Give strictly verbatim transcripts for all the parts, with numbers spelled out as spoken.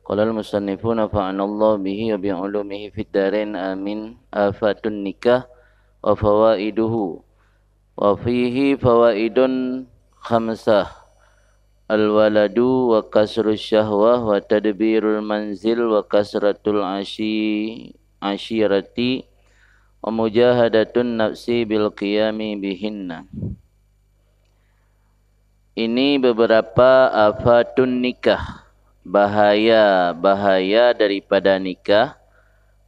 Qala al-musannifu nafa'anallahu bihi wa bi ulumihi fid darain amin. Afatun nikah wa fawaiduhu. Wa fihi fawaidun khamsah. Al-waladu wa kasrus syahwah wa tadbirul manzil wa kasratul ashi-, ashirati wa mujahadatun nafsi bil qiyami bihinna. Ini beberapa afatun nikah, bahaya-bahaya daripada nikah,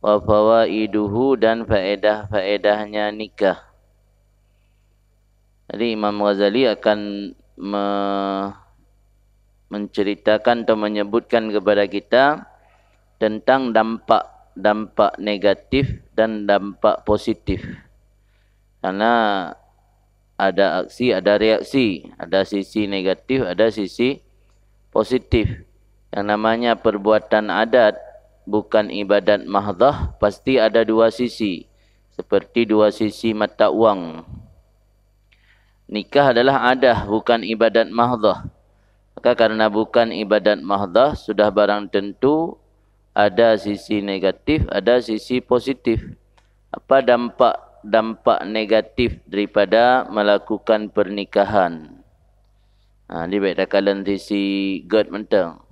wa fawaiduhu, dan faedah-faedahnya nikah. Jadi Imam Ghazali akan me-, menceritakan atau menyebutkan kepada kita tentang dampak-dampak negatif dan dampak positif. Karena ada aksi, ada reaksi, ada sisi negatif, ada sisi positif. Yang namanya perbuatan adat bukan ibadat mahdoh, pasti ada dua sisi, seperti dua sisi mata uang. Nikah adalah adah, bukan ibadat mahdoh. Maka karena bukan ibadat mahdoh, sudah barang tentu ada sisi negatif, ada sisi positif. Apa dampak-dampak negatif daripada melakukan pernikahan? Ha, jadi baik takalon sisi gét mantong.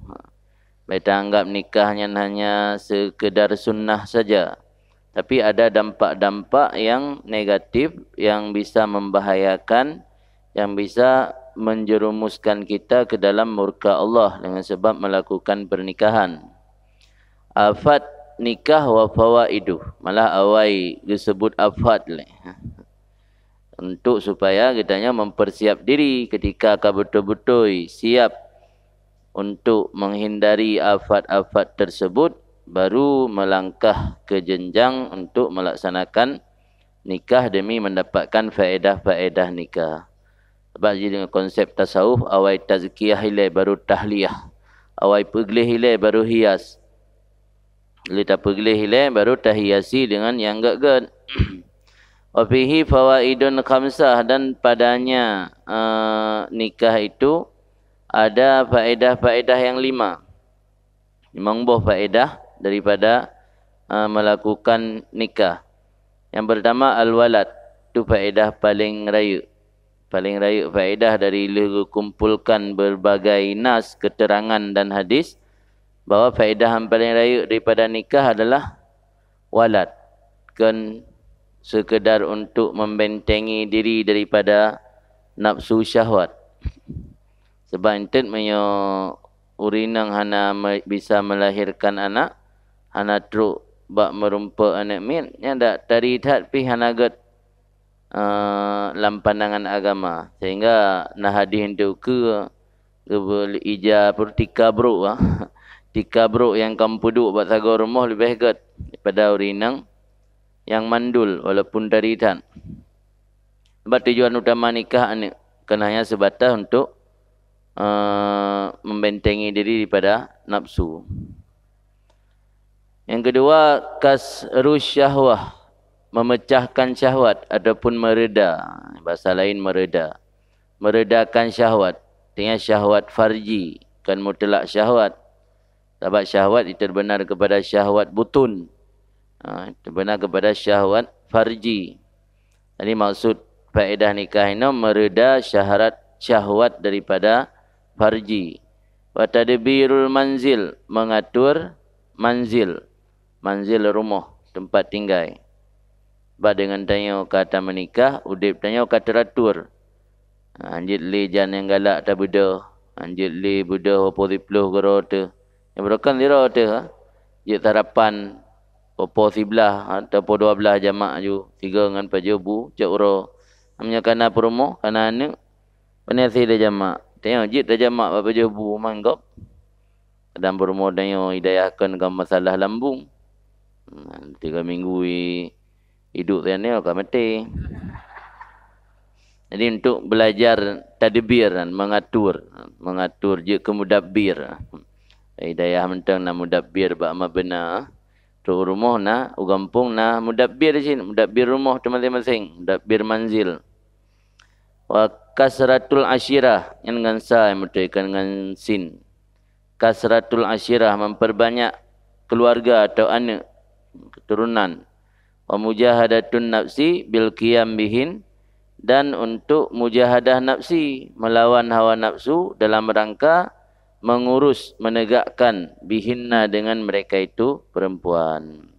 Baik taanggap nikah nyan hanya sekedar sunnah saja. Tapi ada dampak-dampak yang negatif yang bisa membahayakan, yang bisa menjerumuskan kita ke dalam murka Allah dengan sebab melakukan pernikahan. Afat nikah wa fawaiduh, malah awai geusebut afat lé. Untuk supaya geutanyoe mempersiap diri ketika ka beutôi-beutôi siap untuk menghindari afat-afat tersebut, baru melangkah ke jenjang untuk melaksanakan nikah demi mendapatkan faedah-faedah nikah. Sebab jih deungon konsep tasawuf, awai tazkiyah ilée baru tahliyah, awai peugleh ilée baru hias. Lé tapeugleh ilée baru tahiasi deungon nyang gét-gét. Wa fihi fawaidun khamsah, dan padanya, eh, nikah itu ada faedah-faedah yang lima. Limong boh faedah daripada, eh, melakukan nikah. Yang pertama, al-walad. Itu faedah paling rayeuk. Paling rayeuk faedah dari lheueh geukumpulkan berbagai nas, keterangan dan hadis, bahwa faedah yang paling rayeuk daripada nikah adalah walad. Kon sekedar untuk membentengi diri daripada nafsu syahwat. Sebab entet meunyoe ureueng inong hana me-, bisa melahirkan anak, hana trok bak meurumpok aneuk miet, nyan dak tari that pih hana gét, eh, lam pandangan agama. Sehingga na hadih enteuk keu geubeulia ija peutika brok, ah. Tika brok nyang ka meupeuduek bak sagoe rumoh leubeh gét daripada ureueng inong nyang mandul walaupun tari that. Sebab tujuan utama nikah aneuk, kon hanya sebatas untuk, eh, membentengi diri daripada nafsu. Yang kedua, kasrus syahwah, memecahkan syahwat ataupun mereda. Bahasa lain mereda. Meredakan syahwat. Artinya syahwat farji, kon mutlak syahwat. Sabab syahwat itu terbenar kepada syahwat butun. Ha, terbenar kepada syahwat farji. Jadi maksud faedah nikah inoe mereda syaharat syahwat daripada farji. Wa tadbirul manzil, mengatur manzil. Manzil rumoh, tempat tinggai. Bah deungon tanyoe ka tameunikah, udeb tanyoe ka teratur. Ha, hanjeuet lé jan nyang galak tabeudôh, hanjeuet lé beudôh po siploh keudroe teuh. Nyang beureukan sidroe teuh, ha. Jeuet sarapan po siblaih, ha, atawa po dua blaih jamak ju, sigoe ngon pajoh bu, cok uroe. Meunyoe kana peurumoh, kana aneuk, pane si tajamak. Tanyoe jeuet tajamak bak pajoh bu man gob. Kadang peurumoh tanyoe hidayah kon ka masalah lambung. Hmm, tiga minggu i-, idup tanyoe ka maté. Jadi untuk belajar tadbir, mengatur, mengatur jeuet keu mudabbir. Hidayah mantong na mudabbir bak ma beuna. Trok u rumoh na, u gampông na mudabbir cit, mudabbir rumoh teuh maséng-maséng, mudabbir manzil. Wa kasratul asyirah, nyan ngon sa, meuteukon ngon sin. kasratul asyirah, memperbanyak keluarga atau aneuk, keturunan. Wa mujahadatun nafsi bil qiyam bihin, dan untuk mujahadah nafsi, melawan hawa nafsu dalam rangka mengurus, menegakkan, bihinna, dengan mereka itu perempuan.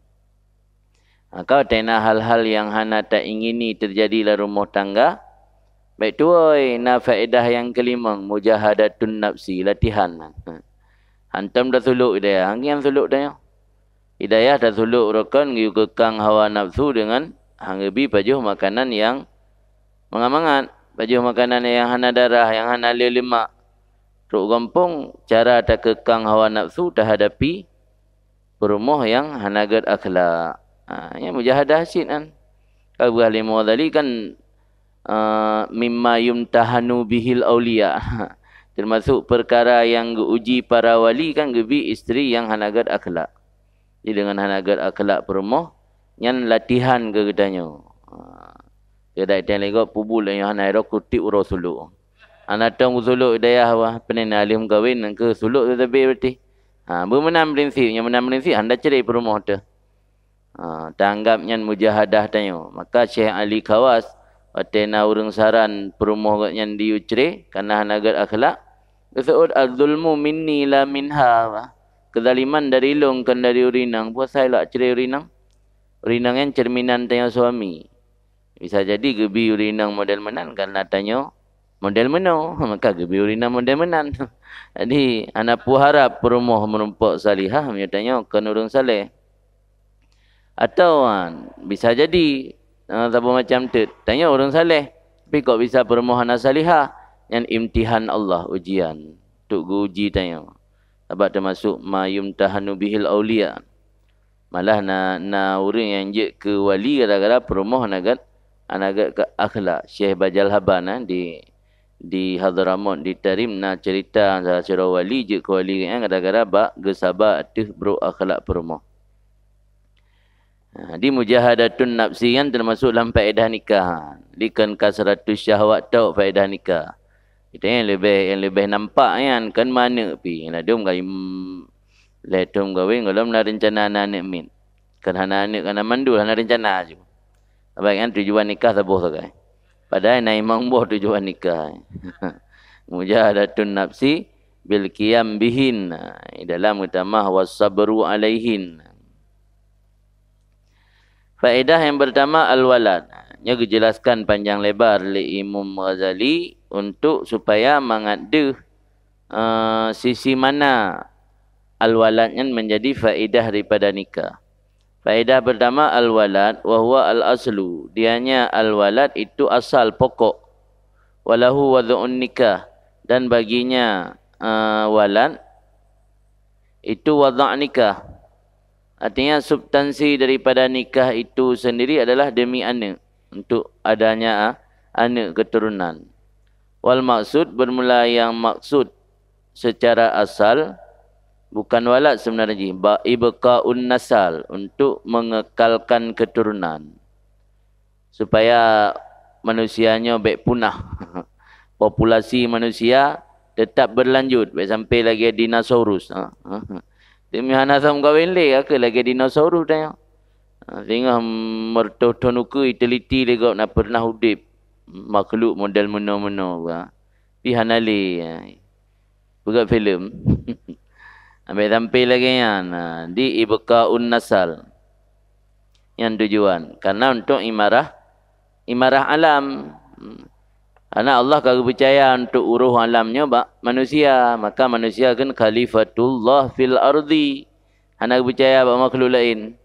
Ha, ka watée na hal-hal nyang hana taingini teujadi lam rumoh tangga, bék tuwoe na faedah nyang keulimong, mujahadatun nafsi, latihan. Hantom tasulok hidayah, hangieng sulok tanyoe. Hidayah tasulok rukon geuyue keukang hawa nafsu deungon han geubi pajoh makanan nyang mangat-mangat, pajoh makanan nyang hana darah, nyang hana le lemak. Trok gampông, cara takeukang hawa nafsu tahadapi peurumoh nyang hana gét akhlak. Ha, nyan mujahadah cit nyan. Ka geupeugah lé Imam Ghazali kan, eh, mimma yumtahanu bihil auliya. Termasuk perkara nyang geuuji para wali kan geubi istri nyang hana gét akhlak. Jadi deungon hana gét akhlak peurumoh, nyan latihan keu geutanyoe. Ha. Keu dai teuh lé gob pubul nyang hana iro kutik uroe sulok. Hana tom geusulok dayah wah, peue na lheueh meukawen nyan keu sulok teutabé berarti. Ha, beumeunan prinsip, nyang meunan prinsip hana cre peurumoh teuh. Ha, taanggab nyan mujahadah tanyoe. Maka Syekh Ali Khawas, watée na ureuëng saran peurumoh gobnyan diyue cre, kana hana gét akhlak, geuseuôt, "Az-zulmu minni la minha," bah. Keuzaliman dari lôn, kon dari ureuëng inong. Peue asai lak cre ureuëng inong? Ureuëng inong nyan cerminan tanyoe suami. Bisa jadi geubi ureuëng inong model meunan karena tanyoe model meunoe, maka geubi ureuëng inong model meunan. Jadi, hana peue harab peurumoh meurumpok salihah meunyoe tanyoe kon ureuëng saleh. Atawa bisa jadi, eh, saboh macam teuk, tanyoe ureuëng saleh, tapi kok bisa peurumoh hana salihah? Nyan imtihan Allah, ujian, untuk geuuji tanyoe. Sabab teumasok ma yumtahanu bihil auliya. Malah na, na ureuëng nyang jeuet keu wali gara-gara peurumoh hana gét, hana gét keu akhlak. Syekh Bajal Haban, eh, di, di Hadramaut, di Tarim, na cerita salah sidroe wali jeuet keu wali nyan gara-gara bak geusaba ateueh brok akhlak peurumoh. Ha, di mujahadatun nafsi nyan teumasok lam faedah nikah. Di kon kasratus syahwat tok faedah nikah. Itu nyang leubeh, nyang leubeh nampak nyan, kon meuaneuk pih. Ladum kai, mm, lhée thon meukawen, gohlom na reuncana na aneuk miet. Kon hana aneuk, hana mandul, hana reuncana ju. Sabab nyan tujuan nikah saboh sagai. Padahai na limong boh tujuan nikah. Mujahadatun nafsi bil qiyam bihin. Di dalam geutamah was sabru alaihin. Faedah nyang pertama, al-walad. Nyoe geujelaskan panjang lebar lé Imam Ghazali untuk supaya mangat deuh, eh, sisi mana al-walad nyan menjadi faedah daripada nikah. Faedah pertama, al-walad wa huwa al-aslu. Dianya al-walad itu asal, pokok. Walahu wad'un nikah. Dan baginya, eh, walad itu wada' nikah. Artinya, substansi daripada nikah itu sendiri adalah demi aneuk, untuk adanya, ah, aneuk keturunan. Wal maksud, bermula yang maksud secara asal, bukan walad sebenarnya jih, ba-, ibqaun nasal, untuk mengekalkan keturunan. Supaya manusia nyoe bék punah. Populasi manusia tetap berlanjut, bék sampai lagée dinosaurus. Ha, ha, ha. Teuma hana song kawin lé, ka lagée dinosaurus tanyoe. Ha, singoh meureutoh thon ukeue, iteliti lé gob na pernah udeb makhluk model meunoe-meunoe, bah. Pih hana lé, ha. Peugah filem. Sampai-sampai lagée nyan, ha, di ibqaun nasal. Nyan tujuan. Karena untuk imarah, imarah alam. Hmm. Karena Allah ka geupeucaya untuk uroh alam nyoe bak manusia. Maka manusia kan khalifatullah fil ardi. Hana geupeucaya bak makhluk laén.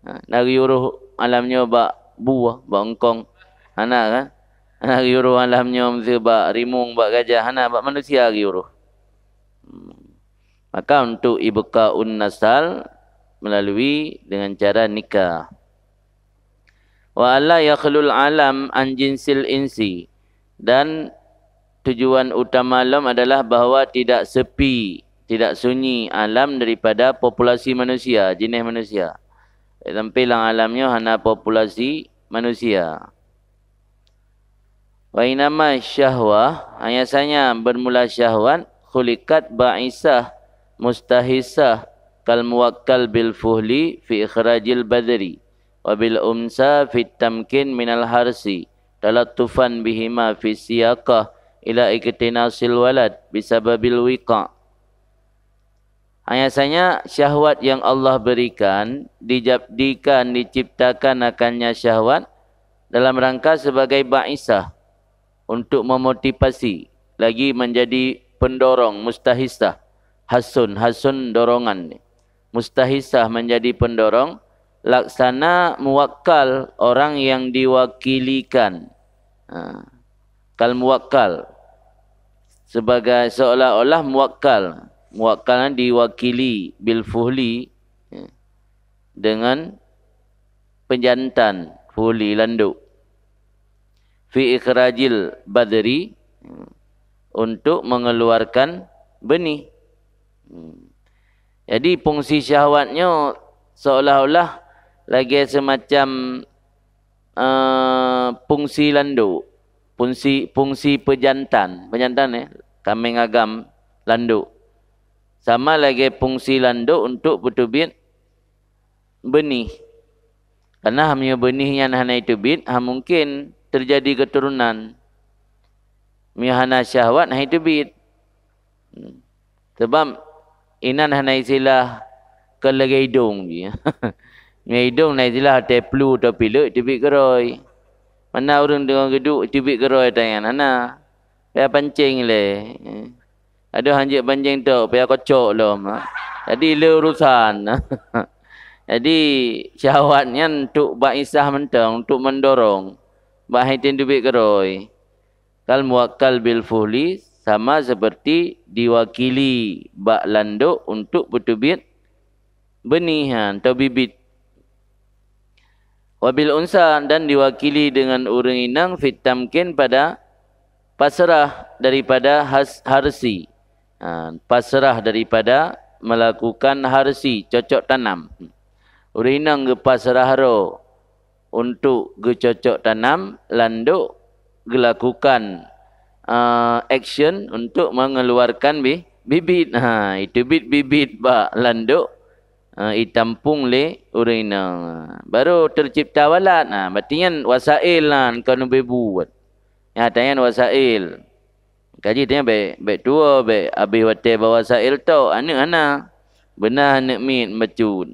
Ha, na geuyuroh alam nyoe bak bue, bak eungkong. Hana kan? Hana geuyuroh alam nyoe miseue bak rimueng, bak gajah. Hana, bak manusia geuyuroh. Hmm. Maka untuk ibqaun nasal melalui dengan cara nikah. Wa alla yakhlul alam an jinsil insi, dan tujuan utama lom adalah bahwa tidak sepi, tidak sunyi alam daripada populasi manusia, jeuneh manusia. Sampai lam alam nyoe hana populasi manusia. Wa innama syahwah, hanya saja bermula syahwat, khuliqat ba'isah, mustahissah kal muwakkal bil fuhli fi ikhrajil badri, wa bil unsa fit tamkin minal harsi, talattufan bihima fi siyaqah ila iktinasil walad bisababil wiqa'. Hanya saja syahwat yang Allah berikan dijadikan, diciptakan akannya syahwat dalam rangka sebagai ba'isah untuk memotivasi, lagi menjadi pendorong, mustahissah, hasun, hasun dorongan. Mustahissah menjadi pendorong, laksana muwakkal, orang yang diwakilikan. Ha. Kal muwakkal. Sebagai, seolah-olah muwakkal. Muwakkal diwakili bil fuhli, ya, dengan pejantan, fuhli, landuk. Fi ikhrajil badri, untuk mengeluarkan benih. Jadi fungsi syahwat nyoe seolah-olah lagèe semacam, eh, fungsi landuk, fungsi, fungsi pejantan, pejantan, eh, kaméng agam, landuk. Sama lagèe fungsi landuk untuk peuteubiet benih. Karena meunyoe benih nyan hana iteubiet, ha mungken teujadi keuturonan. Meunyoe hana syahwat, hana iteubiet. Hmm. Sabab inan hana istilah kon lagèe idong jih. Meunyoe idong na istilah watèe flu atau pilek iteubiet keurôi. Mana ureueng deungoe geuduek iteubiet keurôi tanyan, hana. Payah pancéng lé. Adoh hanjeuet pancéng tok, payah kocok lom. Jadi le urusan. Jadi syahwat nyan untuk ba'isah mantong, untuk mendorong. Bak hai teubiet keurôi. Kal muwakkal bil fuhli, sama seperti diwakili bak landok untuk peuteubiet benih, ha, atau bibit. Wabil unsa, dan diwakili dengan ureueng inong, fit tamkin, pada pasrah daripada has-, harsi. Ha, pasrah daripada melakukan harsi, cocok tanam. Ureueng inong geupasrah droe untuk geucocok tanam, landok geulakukan, a, action untuk mengeluarkan bi-, bibit. Ha, iteubiet bibit bak landok, a, itampung lé ureueng inong. Baru tercipta walad. Ha, berarti nyan wasail nyan ka neubuet. Nyata nyan wasail. Kaji tanya bèk, bèk tuwo, bèk abéh watèe bawa sail tok, aneuk hana. Beuna aneuk miet bacut.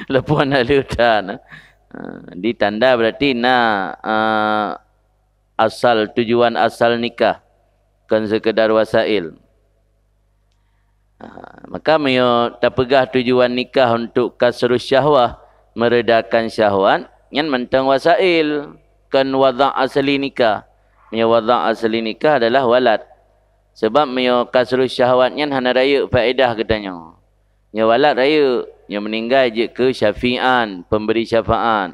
Leupah na leutan. Ha, ditanda berarti na, a, asal, tujuan asal nikah. Kon sekedar wasail. Ha, maka meunyoe tapeugah tujuan nikah untuk kasrus syahwah, meredakan syahwat, nyan mantong wasail, kon wadha' asli nikah. Meunyoe wadha' asli nikah adalah walad. Sabab meunyoe kasrus syahwat nyan hana rayeuk faedah geutanyoe. Nyoe walad rayeuk, nyoe meuninggai jeuet keu syafi'an, pemberi syafaat.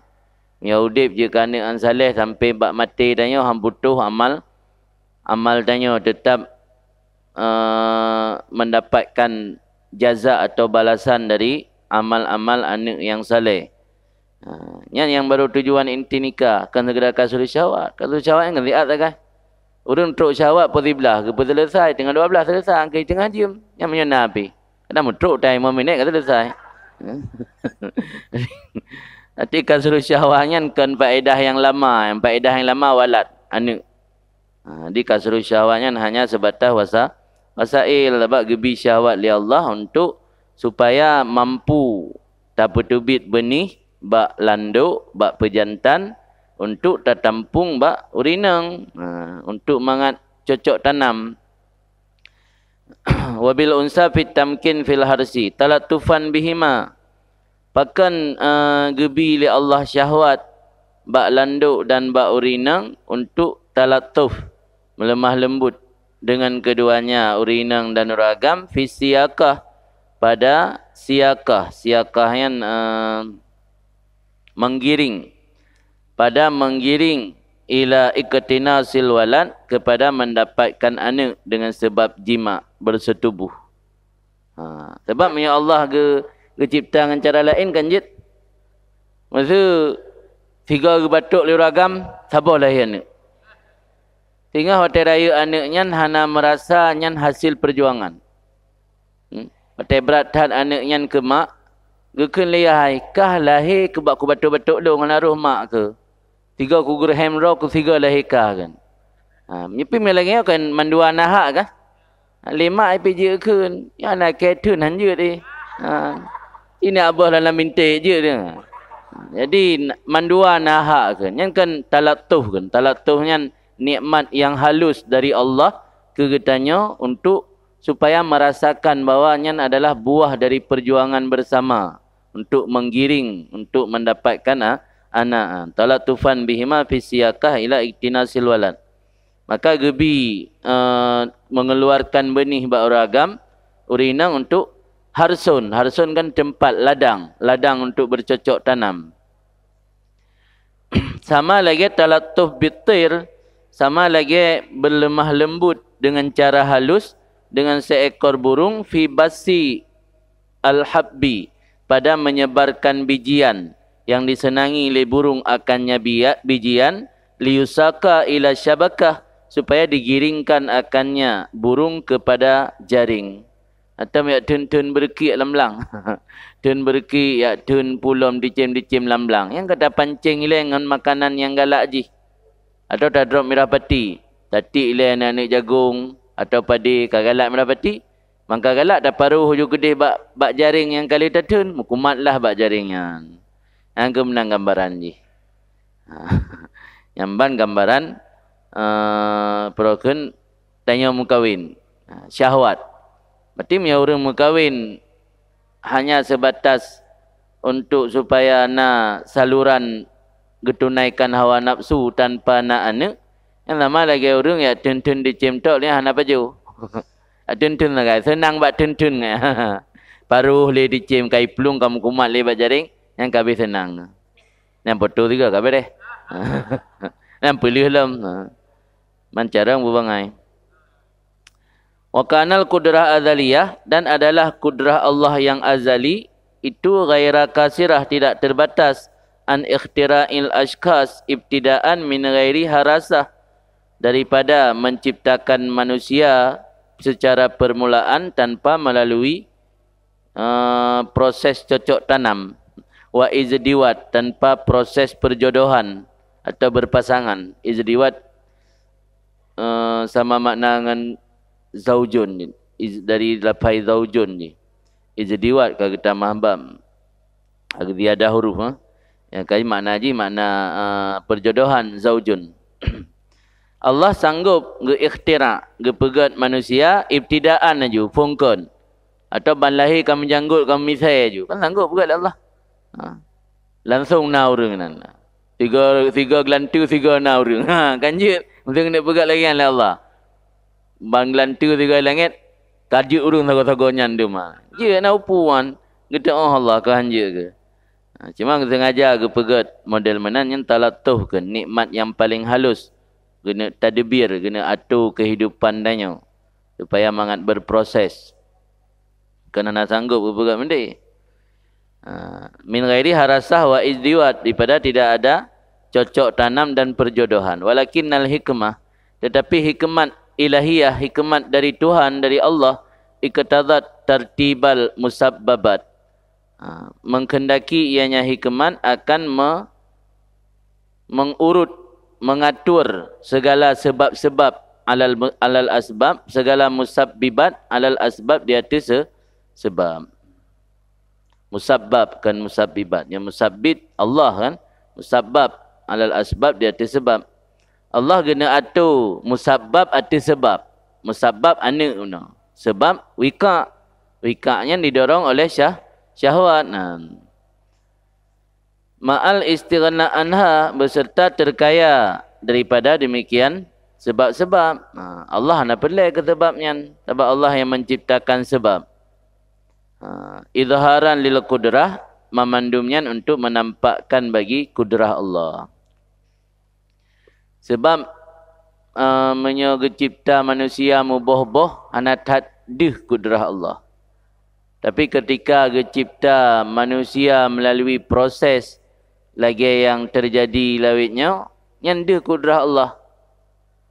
Nyoe udeb jeuet keu aneuk nyang saleh sampai bak maté tanyoe han putôh amal, amal tanyoe teutap eh, mendapatkan jaza atau balasan dari amal-amal aneuk nyang saleh. Ha, nyan nyang baru tujuan inti nikah, kon sekedar kasrus syahwat. Kasrus syahwat nyan kan siat sagai. Ureueng trok syahwat pukul siblaih, geupeuseuleusoe teungoh dua blaih seuleusoe, angkai teungoh jeuem. Nyan meunyoe na pih. Kadang meutrok tai lima minit ka seuleusoe. Tapi kasrus syahwat nyan kon faedah nyang lama, nyang faedah nyang lama walad, aneuk. Ha, di kasrus syahwat nyan hanya sebatas wasa-, wasail, sabab geubi syahwat lé Allah untuk supaya mampu tapeuteubiet benih bak landok, bak peujantan, untuk tatampung bak ureueng inong, ha, untuk mangat cocok tanam. Wabil unsa fit tamkin fil harsi, talattufan bihima. Pakon, eh, geubi lé Allah syahwat bak landok dan bak ureueng inong untuk talattuf, meuleumah leumbot, dengan keduanya, ureueng inong dan ureueng agam, fi siyaqah, pada siyaqah. Siyaqah nyan, eh, menggiring. Pada menggiring ila iqtinasil walad, kepada mendapatkan aneuk dengan sebab jima, bersetubuh. Ha, sabab meunyoe Allah geu-, geucipta ngon cara laén kan jeuet. Maksud, sigoe geubatok lé ureueng agam, saboh lahé aneuk. Singoh watèe rayeuk aneuk nyan hana meurasa nyan hasil peujuangan. Hmm. Watée brat that aneuëk nyan keu mak, geukheun lé yah hai, "Kah lahé keu bak kubatok-batok lôn hana roh mak keuh. Sigoe kugeureuhem droe, keu sigoe lahé kah kan." Ha, meupi meulagée nyoe kan mandua na hak kah? Lé mak pih jeuet kheun, ya na kée theun han jeuet eh. Ha. Ini abah dalam bintéh jeuet dia. Jadi mandua na hak kheun. Nyan kan talattuf kheun. Talattuf nyan nikmat yang halus dari Allah keu geutanyoe untuk supaya merasakan bahwa nyan adalah buah dari perjuangan bersama untuk menggiring untuk mendapatkan a-, anak. Talattufan bihima fi siyaqah ila iktinasil walad. Maka geubi, eh, mengeluarkan benih bak ureuëng agam, ureuëng inong untuk harsun. Harsun kan tempat ladang, ladang untuk bercocok tanam. Sama lagée talattuf bittir, sama lagée berlemah lembut dengan cara halus dengan seekor burung fi basi al-habbi, pada menyebarkan bijian yang disenangi lé burung akannya bia-, bijian, liyusaka ila syabakah, supaya digiringkan akannya burung kepada jaring. Atau jak theun-theun beureukiek lam blang. Theun beureukiek, jak theun pulom dicém-dicém lam blang. Nyang ka tapancéng ilée ngon makanan nyang galak jih. Atau tadrop mirah pati, tatiek ilée aneuëk-aneuëk jagong atau padé ka galak mirah pati. Mangka galak taparoh ju keudeh bak, bak jaréng nyang ka lheueh tatheun, meukumat lah bak jaréng nyan. Nyan keuh meunan gambaran jih. Nyan ban gambaran, eh, peue kheun tanyoe meukawen. Ha, syahwat. Berarti meunyoe ureuëng meukawen hanya sebatas untuk supaya na saluran geutunaikan hawa nafsu tanpa na aneuëk, nyan sama lagée ureuëng jak theun-theun dicém tok nyan hana pajoh. Jak theun-theun sagai, seunang bak theun-theun nyan. Paroh lé dicém ka iplueng ka meukumat lé bak jaréng, nyan ka abéh seunang. Nyan poto sigoe ka beureh. Nyan peuleueh lom. Ha. Mancarong bubangai. Wa kanal kudrah azaliyah, dan adalah kudrah Allah yang azali, itu ghaira kasirah, tidak terbatas, an ikhtira'il ashkhas ibtidaan min ghairi harasah, daripada menciptakan manusia secara permulaan tanpa melalui, eh, proses cocok tanam, wa izdiwat, tanpa proses perjodohan atau berpasangan. Izdiwat, eh, sama makna ngon zaujun, iz-, dari lafai zaujun jih. Izdiwat ka geutamah bam. Ziyadah huruf, ha? Nyang ka makna jih makna, eh, perjodohan, zaujun. Allah sanggob geu-ikhtira, geupeugét manusia ibtidaan laju, phon kon. Atau ban lahé ka meujanggot, ka meumisai laju. Kan sanggob peugét lé Allah. Ha. Langsong na ureuëng nan. Tiga, tiga geulanteue, tiga na ureuëng. Ha, kan jeuet. Mesti keuneuk peugét lagée nyan lé Allah. Ban geulanteue tiga langét, ka jeuet ureuëng sagoe-sagoe nyan teuma. Jeuet na upuan, geuteuôh Allah keu han jeuet keu. Ha, cuma sengaja geupeugét model meunan nyan talattuf keu nikmat nyang paleng halus. Keuneuk tadbir, keuneuk ato keuhidupan tanyoe supaya mangat berproses. Keunan hana sanggob geupeugét meudeh. Ha, min ghairi harasah wa izdiwat, daripada tidak ada cocok tanam dan perjodohan. Walakinnal hikmah, tetapi hikmat ilahiyah, hikmat dari Tuhan, dari Allah, iqtadat tartibal musabbabat. Ha, menghendaki ianya hikmat akan me-, mengurut, mengatur segala sebab-sebab alal, alal asbab, segala musabbibat alal asbab di atas se-, sebab. Musabbab kan musabbibat. Yang musabbit Allah kan. Musabbab alal asbab di atas sebab. Allah geuneuk ato musabbab atas sebab. Musabbab aneuëk bunoe. Sebab wika. Wika nyan didorong oleh syah-, syahwat. Nah. Ma'al istighna anha, beserta terkaya daripada demikian sebab-sebab. Ha, Allah hana peureulée keu sebab nyan, sabab Allah yang menciptakan sebab. Ha, izharan lil qudrah, mamandum nyan untuk menampakkan bagi kudrah Allah. Sebab, eh, meunyoe geucipta manusia muboh-boh, hana that deuh kudrah Allah. Tapi ketika geucipta manusia melalui proses lagée nyang teujadi lawét nyoe, nyan deuh kudrah Allah.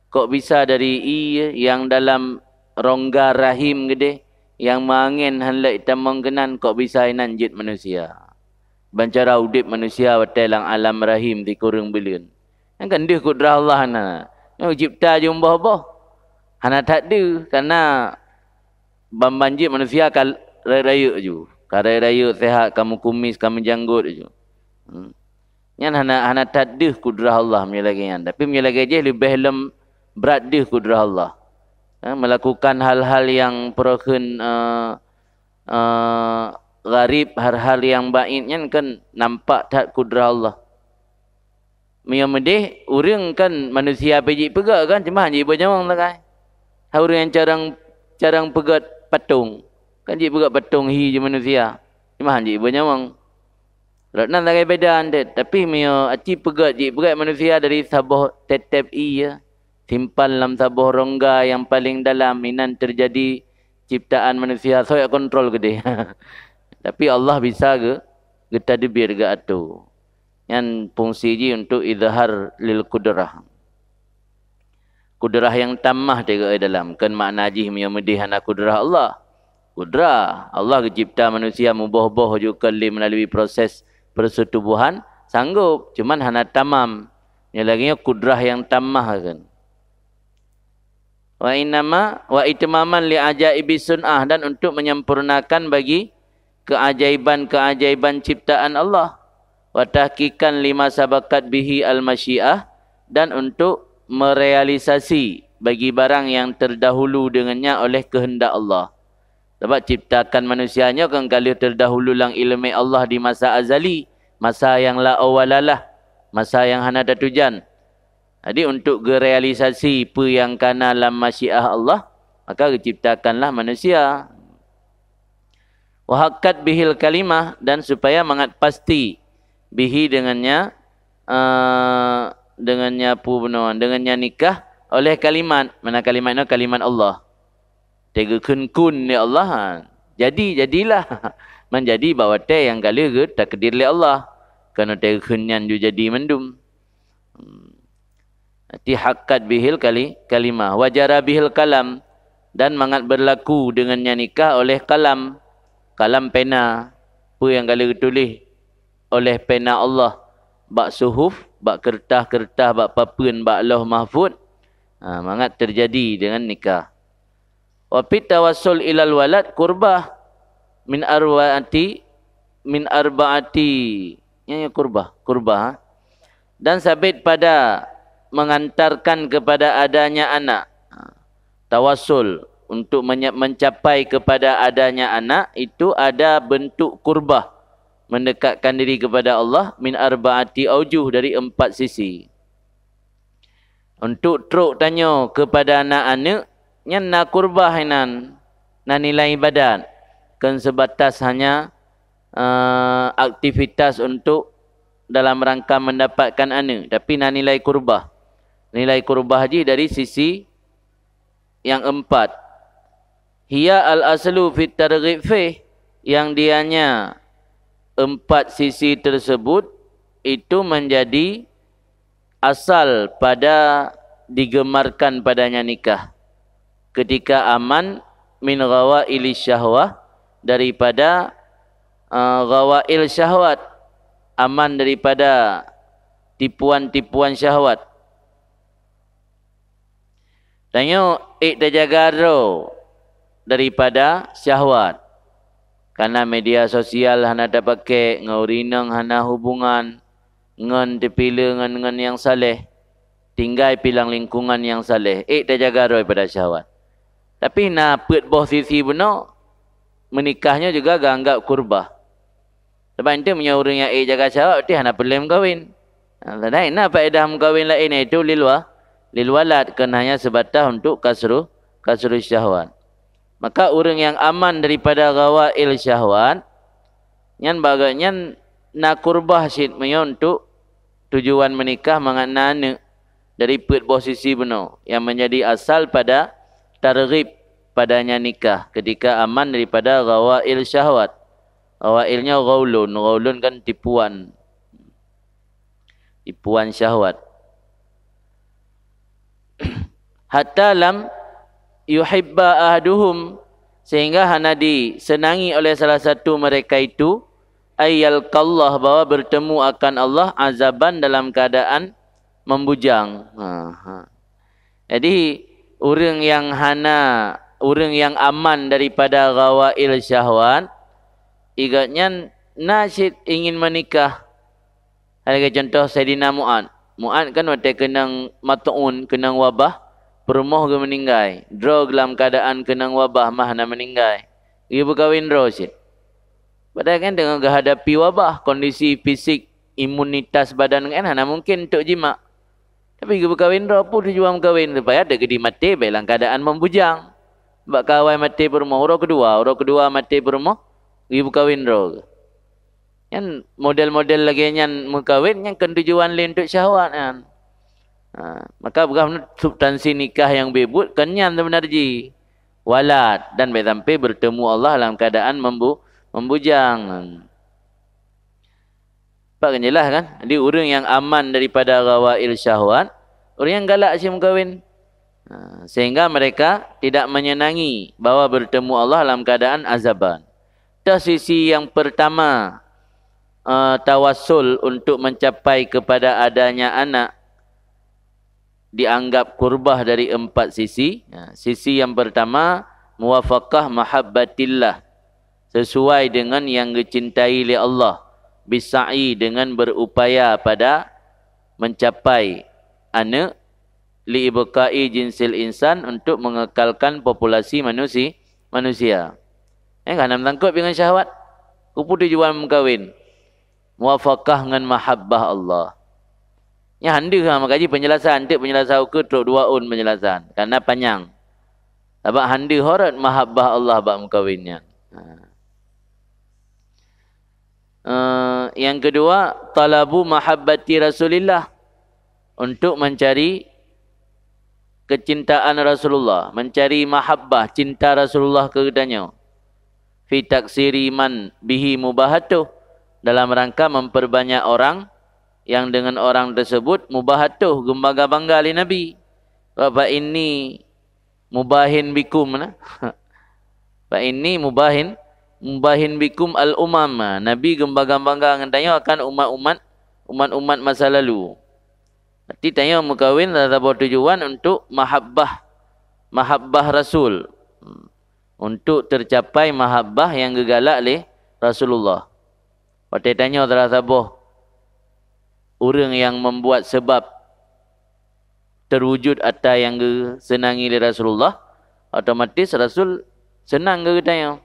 Kok bisa dari ie nyang dalam rongga rahim geudeh, Nyang meuangén hán lé tamong keunan, kok bisa inan jeuet manusia. Ban cara udeb manusia watée lam alam rahim sikureueng buleuen. Nyan kan deuh kudrah Allah na. Nyoe cipta jeuet boh-boh. Hana that deuh, karena ban-ban jeuet manusia ka rayeuk-rayeuk ju. Ka rayeuk-rayeuk sehat, ka meukumis, ka meujanggot ju. Hmm. Nyan hana, hana that deuh kudrah Allah meunyoe lagée nyan. Tapi meunyoe lagée jih leubeh lom brat deuh kudrah Allah. Ha, melakukan hal-hal nyang peureuheun, eh, eh, gharib, hal-hal nyang baid nyan kan nampak that kudrah Allah. Meunyoe meudeh, ureuëng kan manusia pih jeuet peugét kan, cuma hana jeuet beunyawöng sagai. Hai ureuëng nyang carông, carông peugét patong, kan jeuet peugét patong hi jeuet manusia, cuma hana jeuet beunyawöng. Rot nan sagai beda ntet, tapi meunyoe aci peugét jeuet peugét manusia dari saboh tép-tép ié, simpan lam saboh rongga nyang paleng dalam, inan teujadi ciptaan manusia, soe nyang kontrol keudeh. Tapi Allah bisa geu-, geutadbir, geuatoe. Nyan fungsi jih untuk izhar lil qudrah. Kudrah nyang tamah teuka dalam, kon makna jih meunyoe meudeh hana kudrah Allah. Kudrah, Allah geucipta manusia muboh-boh ju kon lé meulalu proses persetubuhan, sanggob, cuman hana tamam. Nyoe lagée nyoe kudrah nyang tamah kan. Wa innama, wa itmaman li ajaibi sun'ah, dan untuk menyempurnakan bagi keajaiban-keajaiban ciptaan Allah. Wa tahqiqan lima sabaqat bihi al-masyiah, dan untuk merealisasi bagi barang yang terdahulu dengannya oleh kehendak Allah. Sabab ciptakan manusia nyoe kan ka lheueh terdahulu lam ileumé Allah di masa azali, masa yang la awwalalah, masa yang hana tatujan. Jadi untuk geurealisasi peue nyang kana lam masyiah Allah, maka geuciptakanlah manusia. Wa haqqat bihil kalimah, dan supaya mangat pasti bihi dengannya, eh, dengannya peue bunoe, dengannya nikah oleh kalimat. Mana kalimat nyoe? Kalimat Allah. Teugeukeun kun lé Allah, ha. Jadi, jadilah. Man jadi bak watée nyang ka lheueh geutakdir lé Allah. Kon teugeukeun nyan ju jadi mandum. Hmm. Arti haqqat bihil kali-, kalimah. Wa jara bihil kalam. Dan mangat berlaku dengannya nikah oleh kalam. Kalam pena. Peue nyang ka lheueh geutuléh oleh pena Allah bak suhuf, bak keureutas-keureutas, bak papeuen, bak Lauh Mahfuz. Ha, mangat teujadi deungon nikah. Wa fit tawassul ilal walad qurbah min arbaati, min arbaati, ya, ya, qurbah, qurbah, ha. Dan sabit pada mengantarkan kepada adanya anak. Ha. Tawassul untuk menye-, mencapai kepada adanya anak itu ada bentuk qurbah, mendekatkan diri kepada Allah, min arbaati aujuh, dari empat sisi. Untuk trok tanyoe keupada aneuk-aneuk, nyan na kurbah inan, na nilai ibadat, kon seubatas hanya, eh, aktivitas untuk dalam rangka mendapatkan aneuk, tapi na nilai kurbah. Nilai kurbah jih dari sisi yang empat. Hiya al-aslu fit targhib fih, yang dianya empat sisi tersebut itu menjadi asal pada digemarkan padanya nikah. Ketika aman min ghawaili syahwah, daripada, eh, ghawail syahwat, aman daripada tipuan-tipuan syahwat. Tanyoe ék tajaga droe daripada syahwat. Kana media sosial hana tapakék, ngon ureuëng inong hana hubungan, ngon teupileue ngon, ngon nyang saleh, tinggai pih lam lingkungan nyang saleh, ék tajaga droe daripada syahwat. Tapi na peuet boh sisi bunoe, meunikah nyoe juga geuanggab kurbah. Sabab eunteuk meunyoe ureuëng nyang ék jaga syahwat, berarti hana peureulée meukawen. Ha, dan na faedah meukawen laén, yaitu lil wa-, lil walad, kon hanya seubatas untuk kasru, kasru syahwat. Maka ureuëng nyang aman daripada ghawail syahwat, nyan bagai nyan na kurbah cit meunyoe untuk tujuan meunikah mangat na aneuk dari peuet boh sisi bunoe, yang menjadi asal pada targhib padanya nikah ketika aman daripada ghawail syahwat. Ghawail nyoe ghaulun, ghaulun kan tipuan. Tipuan syahwat. Hatta lam yuhibba ahaduhum, Sehingga hana disenangi oleh salah satu mereka itu, ay yalqallah, bahwa bertemu akan Allah, azaban, dalam keadaan membujang. Ha, ha. Jadi, ureuëng nyang hana, ureuëng nyang aman daripada ghawail syahwat, i gobnyan na cit ingin menikah. Lagée contoh Saidina Mu'ad. Mu'ad kan watée keunong mat'un, keunong wabah, peurumoh geuh meuninggai. Droe lam keuadaan keunong wabah mah hana meuninggai. Geupeukawen droe cit. Padahai kan deungon geuhadapi wabah, kondisi fisik, imunitas badan kan hana mungken untuk jimak. Tapi geupeukawen droe, peue tujuan meukawen? Supaya teuk geudi maté bék lam keuadaan meubujang. Bak ka awai maté peurumoh, uroe keudua, uroe keudua maté peurumoh, geupeukawen droe. Nyan model-model lagée nyan meukawen nyan kon tujuan lé untuk syahwat nyan. Ha, maka peugah substansi nikah nyang beuet kon nyan seubeuna jih. Walad, dan bék sampai bertemu Allah lam keuadaan membu-, membujang. Pak kan jelas kan? Jadi ureuëng nyang aman daripada ghawail syahwat, ureuëng nyang galak cit meukawen. Ha, sehingga mereka tidak menyenangi bahwa bertemu Allah lam keuadaan azaban. Toh sisi nyang pertama, eh, tawassul untuk mencapai kepada adanya anak dianggap kurbah dari empat sisi. Ya, sisi yang pertama, muwafaqah mahabbatillah, sesuai dengan yang dicintai oleh Allah, bisa'i, dengan berupaya pada mencapai anak, li ibqa'i jinsil insan, untuk mengekalkan populasi manusi-, manusia. Eh, kan meusangkot dengan syahwat. Peue tujuan meukawen? Muwafaqah ngon mahabbah Allah. Nyan han deuh ha, maka jih penjelasan, teuk penjelasan ukeue trok dua ôn penjelasan, karena panyang. Sabab han deuh horot mahabbah Allah bak meukawen nyan. Ha. Eh, yang kedua, talabu mahabbati Rasulillah, untuk mencari kecintaan Rasulullah, mencari mahabbah, cinta Rasulullah keu geutanyoe. Fi taksiri man bihi mubahatuh, dalam rangka memperbanyak orang yang dengan orang tersebut mubahatuh, geubangga-bangga lé Nabi. Wa fa inni mubahin bikum, nah. Fa inni mubahin, mubahin bikum al-umam. Nabi geubangga-bangga ngon tanyoe akan umat-umat, umat-umat masa lalu. Berarti tanyoe meukawen saboh tujuan untuk mahabbah, mahabbah Rasul. Hmm. Untuk tercapai mahabbah nyang geugalak lé Rasulullah. Watée tanyoe salah saboh ureuëng nyang membuat sebab terwujud ata nyang geuseunangi lé Rasulullah, otomatis Rasul seunang keu geutanyoe.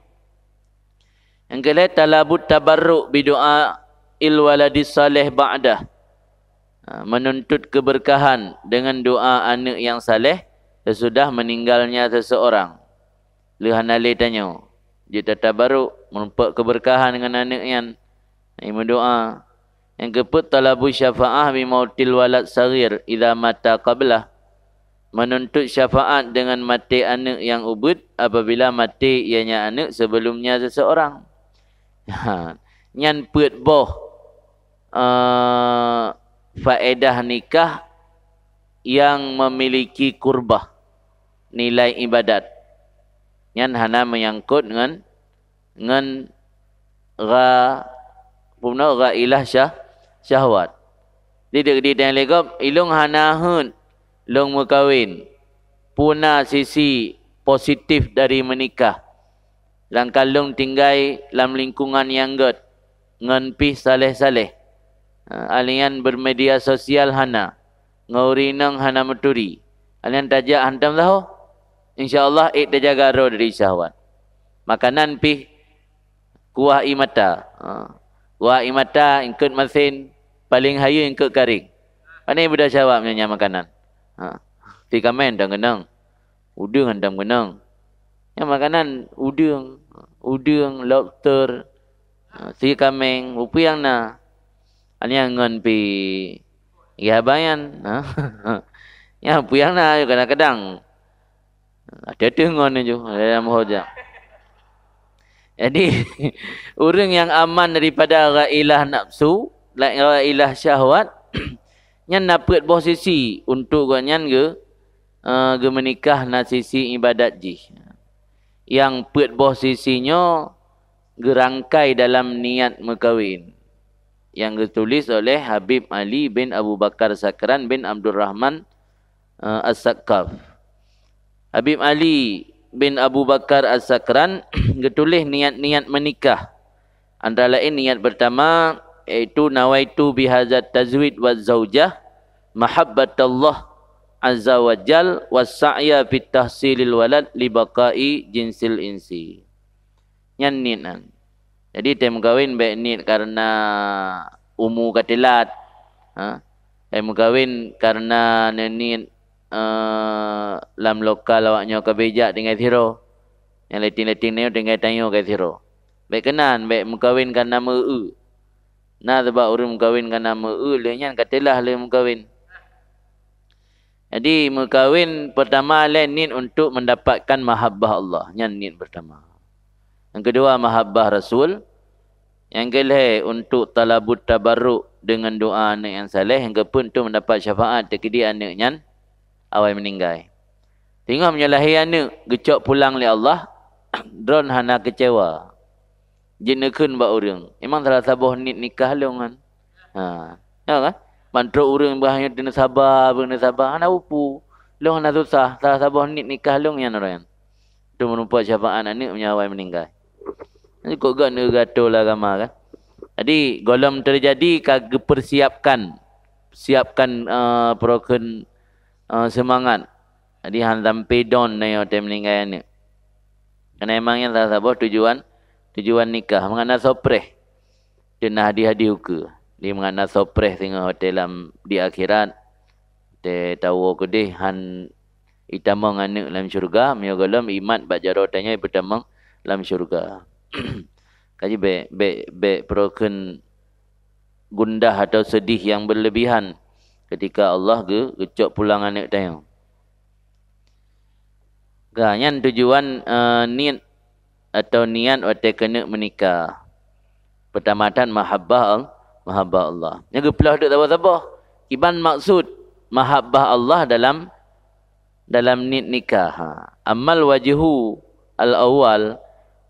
Nyang keulhée, talabut tabarruk bidu'a il waladis saleh ba'dah. Ha, menuntut keberkahan dengan doa aneuk nyang saleh sesudah meninggalnya seseorang. Lheueh hana lé tanyoe, jeuet tatabaruk, meurumpok keberkahan ngon aneuk nyan. Nah, meudoa. Nyang keupeuet, talabu syafa'ah bi mautil walad saghir idza mata qablah. Menuntut syafaat dengan maté aneuk nyang ubit apabila maté ianya aneuk sebelumnya seseorang. Ha, nyan peuet boh, eh, faedah nikah nyang memiliki kurbah, nilai ibadat. Nyan hana menyangkut ngon ngon gha-, peue nan, ghailah syah-, syahwat. Di deuk di dang lé gob, ilong hana heuet lôn meukawen. Peue na sisi positif dari meunikah? Sedangkan lôn tinggai lam lingkungan nyang gét, ngon pih saleh-saleh. Ha, alian bermedia sosial hana, ngon ureuëng inong hana meuturi. Alian tajak hantom sahoe. Insya Allah, ék tajaga droe dari syahwat. Makanan pih kuah ie mata. Ha. Kuah ie mata, eungkôt masen, paleng hayeu eungkôt karéng. Pane beuda syahwat meunyoe nyan makanan. Ha. Ti kaméng hantom keunong. Udeueng hantom keunong. Nyan makanan udeueng, udeueng, lobster, ha, sie kaméng, peue nyang na. Nyan ngon pih geuh haba nyan. Ha. Nyan peue nyang na, kadang-kadang. Ateueh-ateueh ngon ju, dalam hoja. Jadi, ureuëng nyang aman daripada ghailah nafsu, ghailah syahwat, nyan na peuet boh sisi untuk gobnyan geu-, eh, geumeunikah, na sisi ibadat jih. Nyang peuet boh sisi nyoe geurangkai dalam niat meukawen, nyang geutuléh oleh Habib Ali bin Abu Bakar Sakran bin Abdurrahman, eh, As-Saqqaf. Habib Ali bin Abu Bakar As-Sakran geutuléh niat-niat meunikah. Antara laén niat pertama, yaitu, "Nawaitu bihadzat tazwid wa zaujah mahabbatallah azza wa jal wa sa'ya fit tahsilil walad li baqa'i jinsil insi." Nyan niet nyan. Jadi, tée meukawen bék niet kareuna umu ka teulat. Ha? Tée meukawen kareuna neuniet, eh, lam lokal awaknyoe ka bék jak tinggai sidroe. Nyang leting-leting nyoe tinggai tanyoe ka sidroe. Bék keunan, bék meukawen kareuna meu-eu. Na sabab ureuëng meukawen kareuna meu-eu, lheueh nyan ka teulah lé meukawen. Jadi, meukawen pertama lé niet untuk mendapatkan mahabbah Allah. Nyan niet pertama. Nyang keudua, mahabbah Rasul. Nyang keulhée, untuk talabut tabarruk deungon doa aneuëk nyang saleh. Nyang keupeuet, untuk mendapat syafaat teukeudi aneuëk nyan awai meuninggai. Singoh meunyoe lahé aneuëk geucok pulang lé Allah, droen hana keucewa. Jeuet neukheun bak ureuëng, "Memang salah saboh niet nikah lôn nyan." Ha, ya kan? Ban trok ureuëng bah nyoe teuneuk saba, beuneuk saba, hana upu. Lôn hana susah, salah saboh niet nikah lôn nyan ureuëng nyan. Tu meurumpok syafaat aneuëk meunyoe awai meuninggai. Jadi, kok gak neugato lah agama kan? Jadi, gohlom teujadi ka geupersiapkan, siapkan, eh, peurokon, eh, seumangat. Jadi, han sampai don na nyoe tée meuninggai aneuëk. Karena emang nyan salah saboh tujuan, tujuan nikah. Mangat na sopreh. Teu na hadih-hadih ukeue. Di mangat na sopreh singoh watée lam di akhirat, watée tawoe keudeh han itamong aneuëk lam syeuruga, meunyoe gohlom imat bak jaroe tanyoe ipeutamong lam syeuruga. Kaji bék, bék, bék peurokon gundah atau sedih yang berlebihan ketika Allah ge-, geucok pulang aneuëk tanyoe. Ka, nyan tujuan, eh, niet atau niat watée keuneuk meunikah. Peutamatan mahabbah Al-, mahabbah Allah. Nyan geupeulah duek saboh-saboh. Kiban maksud mahabbah Allah dalam, dalam niet nikah. Ha. Ammal wajhu al-awwal,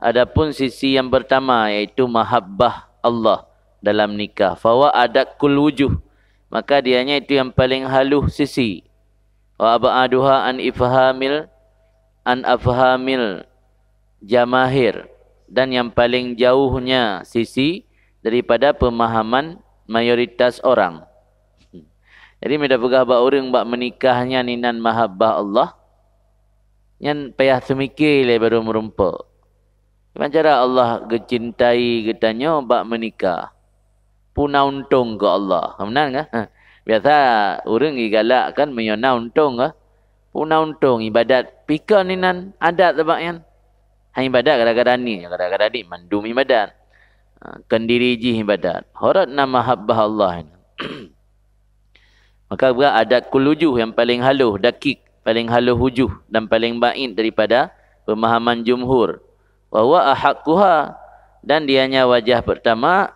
adapun sisi yang pertama, yaitu mahabbah Allah dalam nikah. Fawa adakul wujuh. Maka dianya itu yang paling haluh sisi. Wa ab'aduha an ifhamil, an afhamil jamahir, dan yang paling jauhnya sisi daripada pemahaman mayoritas orang. Jadi, meunyoe peugah bak ureuëng bak meunikah nyan inan mahabbah Allah, nyan payah seumiké lé baru meurumpok. Kiban cara Allah geucintai geutanyoe bak meunikah? Peue na untông keu Allah? Meunan kan? Biasa ureuëng igalak kan meunyoe na untông kan? Peue na untông ibadat? Pih kon inan adat sabab nyan. Hai ibadat gara-gara ni, gara-gara ni mandum ibadat. Ha, kendiri jih ibadat. Horot na mahabbah Allah nyan. Maka buat adat kulujuh yang paling haluh, dakik, paling haluh wujuh dan paling ba'id daripada pemahaman jumhur. Wa huwa ahaqquha, dan dianya wajah pertama,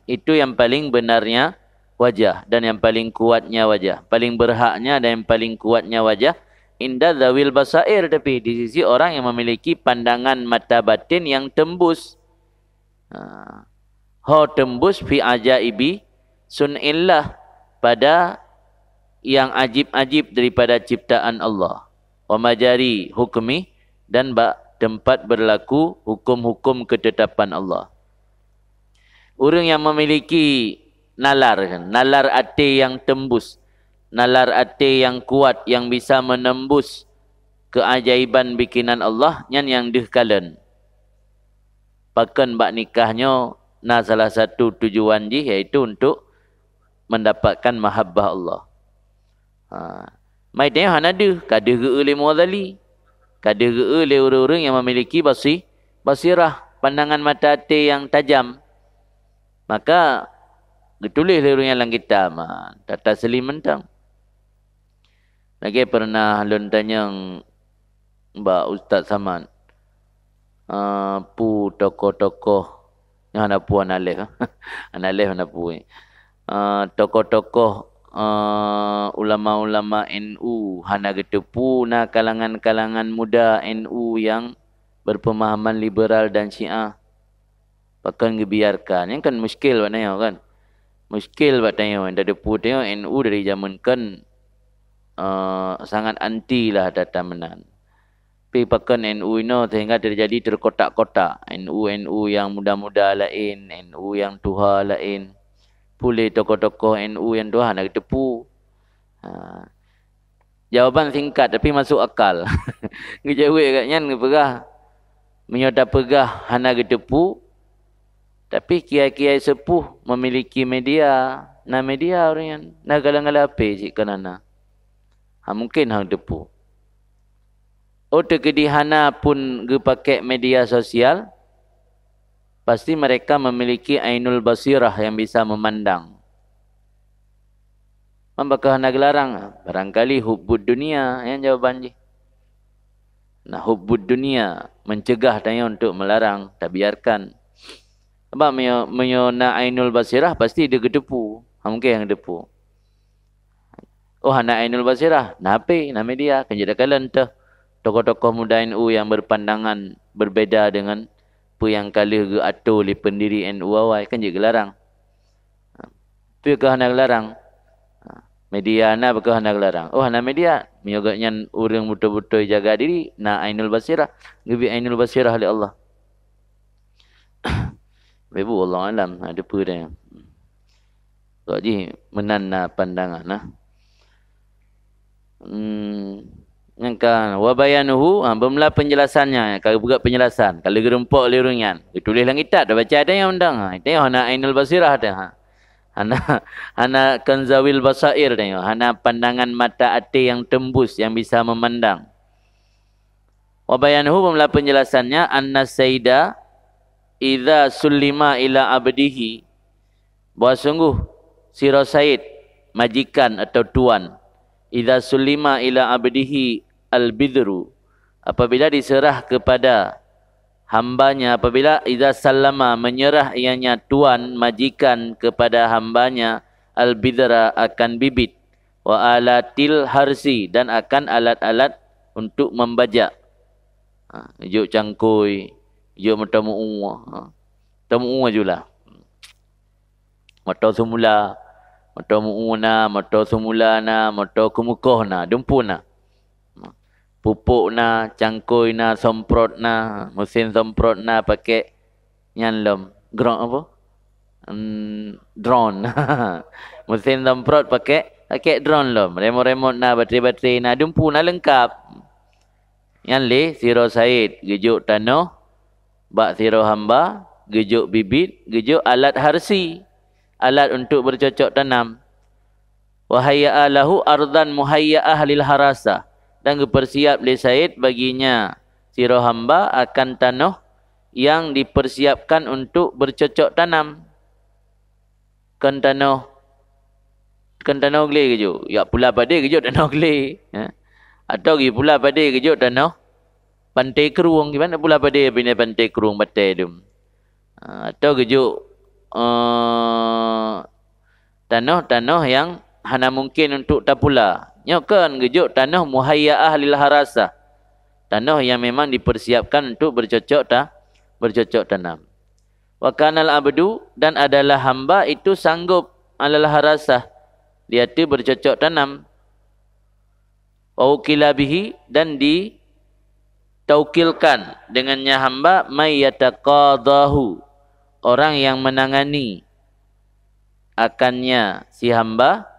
itu yang paling benarnya wajah dan yang paling kuatnya wajah, paling berhaknya dan yang paling kuatnya wajah, inda zawil basair, tapi di sisi orang yang memiliki pandangan mata batin yang tembus. Ha. Ho tembus fi ajaibi sun'illah, pada yang ajib-ajib daripada ciptaan Allah. Wa majari hukmi, dan bak tempat berlaku hukum-hukum ketetapan Allah. Ureuëng yang memiliki nalar, nalar até yang tembus, nalar até yang kuat yang bisa menembus keajaiban bikinan Allah, nyan nyang deuh kalon. Pakon bak nikah nyoe na salah satu tujuan jih, yaitu untuk mendapatkan mahabbah Allah. Ha. Mai tanyoe hana deuh, ka deuh geu-eu lé Mughazali. Ka deuh geu-eu lé ureuëng-ureuëng yang memiliki basi-, basirah, pandangan mata até yang tajam. Maka, geutuléh lé ureuëng nyan lam kitab, ha, tata seulim mantong. Lagée pernah lôn tanyong bak Ustaz Samad, ah, peue tokoh-tokoh, nyoe hana peue hana lheueh, hana lheueh hana peue. Ah, tokoh-tokoh, ah, ulama-ulama N U hana geuteupeue na kalangan-kalangan muda N U nyang berpemahaman liberal dan Syiah, pakon geubiarkan. Nyan kan muskil bak tanyoe kan. Muskil bak tanyoe, nyang tateupeue tanyoe N U dari jameun kon, eh, sangat anti lah data meunan. Tapi pakon N U inoe sehingga terjadi terkotak-kotak. N U, N U nyang muda-muda laén, N U nyang tuha laén. Pih lé tokoh-tokoh N U nyang tuha hana geuteupeue. Ha. Jawaban singkat tapi masuk akal. Geujaweueb gobnyan geupeugah, meunyoe tapeugah hana geuteupeue, tapi kiai-kiai sepuh memiliki media, na media ureuëng nyan, na galeng-galeng H P cit kon hana. Ha, mungken hana geuteupeue. Oh, teukeudi hana pun geupakék media sosial, pasti mereka memiliki ainul basirah yang bisa memandang. Man pakon hana geularang? Barangkali hubbud dunia, nyan jawaban jih. Nah, hubbud dunia mencegah tanyoe untuk melarang, tabiarkan. Sebab meunyoe, meunyoe na ainul basirah, pasti dia geuteupeue. Ha, mungken nyang geuteupeue. Oh, hana ainul basirah, na H P, na media, kan jeuet takalon teuh tokoh-tokoh muda N U yang berpandangan berbeda dengan peue nyang ka lheueh geuatô lé pendiri N U awai, kan jeuet geularang. Ha, peue keuh hana geularang? Ha, media na, peue keuh hana geularang? Oh, hana media. Meunyoe gobnyan ureuëng beutôi-beutôi jaga diri, na ainul basirah, geubri ainul basirah lé Allah. Ibu, Allahu alam, ha, teupeue dah. Kok jih meunan na pandangan, nah. Hmm, nyang ka, wa bayanuhu, ha, beumeulah penjelasannya, ka geupeugah penjelasan, ka lheueh geurumpok lé ureuëng nyan. Geutuléh lam kitab, tabaca tanyoe undang. Ha, tanyoe hana ainul basirah teuh, ha. Hana, hana kanzawil basair tanyoe, hana pandangan mata até yang tembus, yang bisa memandang. Wa bayanuhu, beumeulah penjelasannya, anna sayyida idza sullima ila abdihi, bahwa sungguh sidroe said, majikan atau tuan, idza sullima ila abdihi al-bidru, apabila diserah kepada hambanya, apabila idza sallama, menyerah ianya tuan, majikan, kepada hambanya, al-bidra, akan bibit, wa alatil harsi, dan akan alat-alat untuk membajak. Ha, geujok cangkôi, geujok moto meu-ue, ha. Moto meu-ue ju lah. Moto seumula, moto meu-ue na, moto seumula na, moto keumeukoh na, dumpeue na. Pupuk na, cangkôi na, semprot na, mesin semprot na, pakék nyan lom. Gron apa? Hmm, drone. Mesin semprot pakék, pakék drone lom. Remot-remot na, baterai-baterai na, dumpeue na, leungkap. Nyan lé sidroe said, geujok tanoh bak sidroe hamba, geujok bibit, geujok alat harsi, alat untuk bercocok tanam. Wa hayya'a lahu ardan muhayya'ah lil harasah, dan geupersiap lé said baginya sidroe hamba akan tanoh yang dipersiapkan untuk bercocok tanam. Kon tanoh, kon tanoh glé geujok, jak pula padé geujok tanoh glé, ha? Atau geupula padé geujok tanoh panté krueng, kiban pula padé bina panté krueng batée dum. Ha, atau geujok, eh, tanoh-tanoh nyang hana mungken untuk tapula. Nyoe kon geujok tanoh muhayya'ah lil harasah. Tanoh yang memang dipersiapkan untuk bercocok ta-, bercocok tanam. Wa kanal abdu, dan adalah hamba itu sanggup alal harasah, yaitu bercocok tanam. Wa ukila bihi, dan ditaukilkan dengannya hamba, may yataqadahu, orang yang menangani akannya si hamba,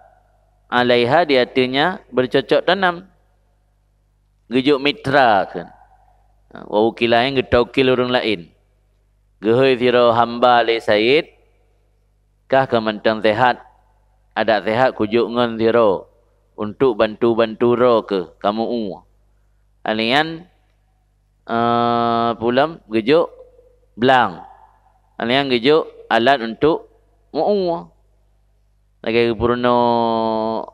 alaiha, di atasnya bercocok tanam. Geujok mitra kheun. Wa ukila nyang geutaukil ureuëng laén. Geuhôi sidroe hamba lé said, kah keu mantong sehat, adak sehat kujok ngon sidroe untuk bantu-bantu droe keuh kamoe u. Alian, eh, pulam geujok blang. Alian geujok alat untuk meu-u. Lagée geupeurunoe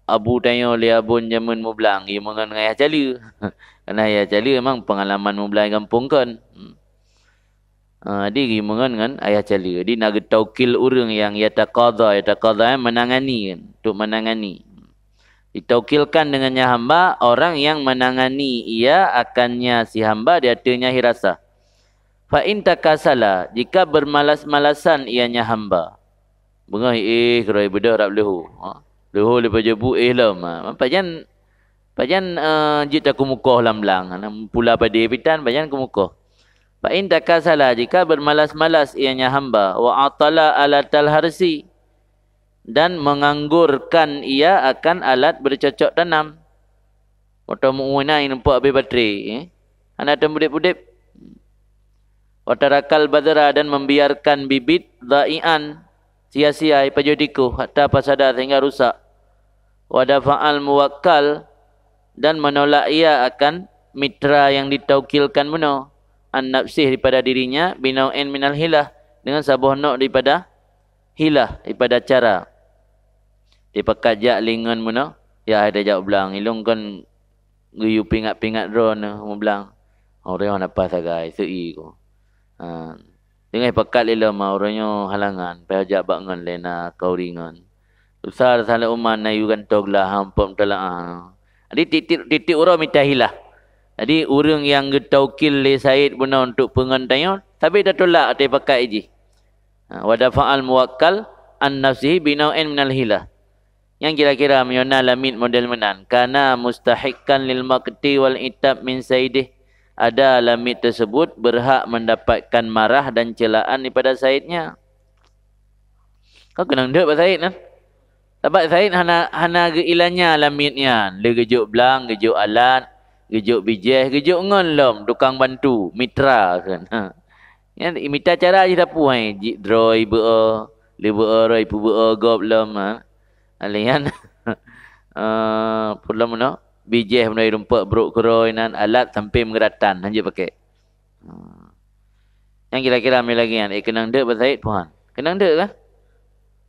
abu tanyoe lé abon jameun mublang, geumeungon ngon ayah caleue. Karena ayah caleue memang pengalaman mublang gampông kon. Hmm. Ah, jadi geumeungon ngon ayah caleue. Jadi na geutaukil ureuëng nyang yataqadha, yataqadha, eh, menangani kan, untuk menangani. Ditaukilkan dengannya hamba orang yang menangani ia akannya si hamba di ateuehnya hirasah. Fa in takasala, jika bermalas-malasan ianya hamba. Beungoh éh keurôi beudôh rab leuhô. Ha? Leuhô leupah jeubu éh lom. Ha? Pajan, pajan, eh, jeuet takumukoh lam blang. Pula padé pitan, pajan kumukoh. Fa in takasala, jika bermalas-malas ianya hamba, wa atala alatal harsi, dan menganggurkan ia akan alat bercocok tanam. Moto meu'ue na nyang numpok abéh baterai, eh? Hana teumudép-udép. Wa tarakal badra, dan membiarkan bibit, dhai'an, sia-sia, pajoh tikoh, hatta fasada, sehingga rusak. Wa dafa'al muwakkal, dan menolak ia akan mitra yang ditaukilkan bunoe, an nafsih, daripada dirinya, binau'in minal hilah, dengan saboh nok daripada hilah, daripada cara. Dipakat jak lé ngon bunoe, ya hai tajak u blang, ilôn kon geuyue pingat-pingat droeneuh mublang. Uroe nyoe hana paih sagai, seu-i ku. Ha. Deungon pakat lé lom, uroe nyoe halangan, paih jak bak ngon lé na kauri ngon. Susah salah umat na yue gantoe glah, ha, pom teulaah. Jadi tiep-tiep, tiep-tiep uroe mita hilah. Jadi ureuëng nyang geutaukil lé Said bunoe untuk peungon tanyoe, sabe tatulak watée pakat jih. Ha, wa dafa'al muwakkal an nafsihi binau'in minal hilah. Nyang kira-kira meunyoe na lamiet model meunan, kana mustahiqqan lil maqti wal itab min saidih, ada lamiet tersebut berhak mendapatkan marah dan celaan daripada saidnya. Ka keunong deuek bak said nyan. Sabab said hana, hana geuilanya lamiet nyan, lé geujok blang, geujok alat, geujok bijéh, geujok ngon lom tukang bantu, mitra kheun. Ha. Nyan mita cara jih sapeue hai, jidroe beu-o, lé beu-o roe peubeu-o gob lom, ha. Alèh nyan, eh, peue lom meunoe, bijéh meunoe rumpok brok keurôi nan alat sampai meugeuratan, hanjeuet pakai. Ha. Nyang kira-kira mi lagèe nyan, eh, keunong deuek bak said puhan. Keunong deuek kah?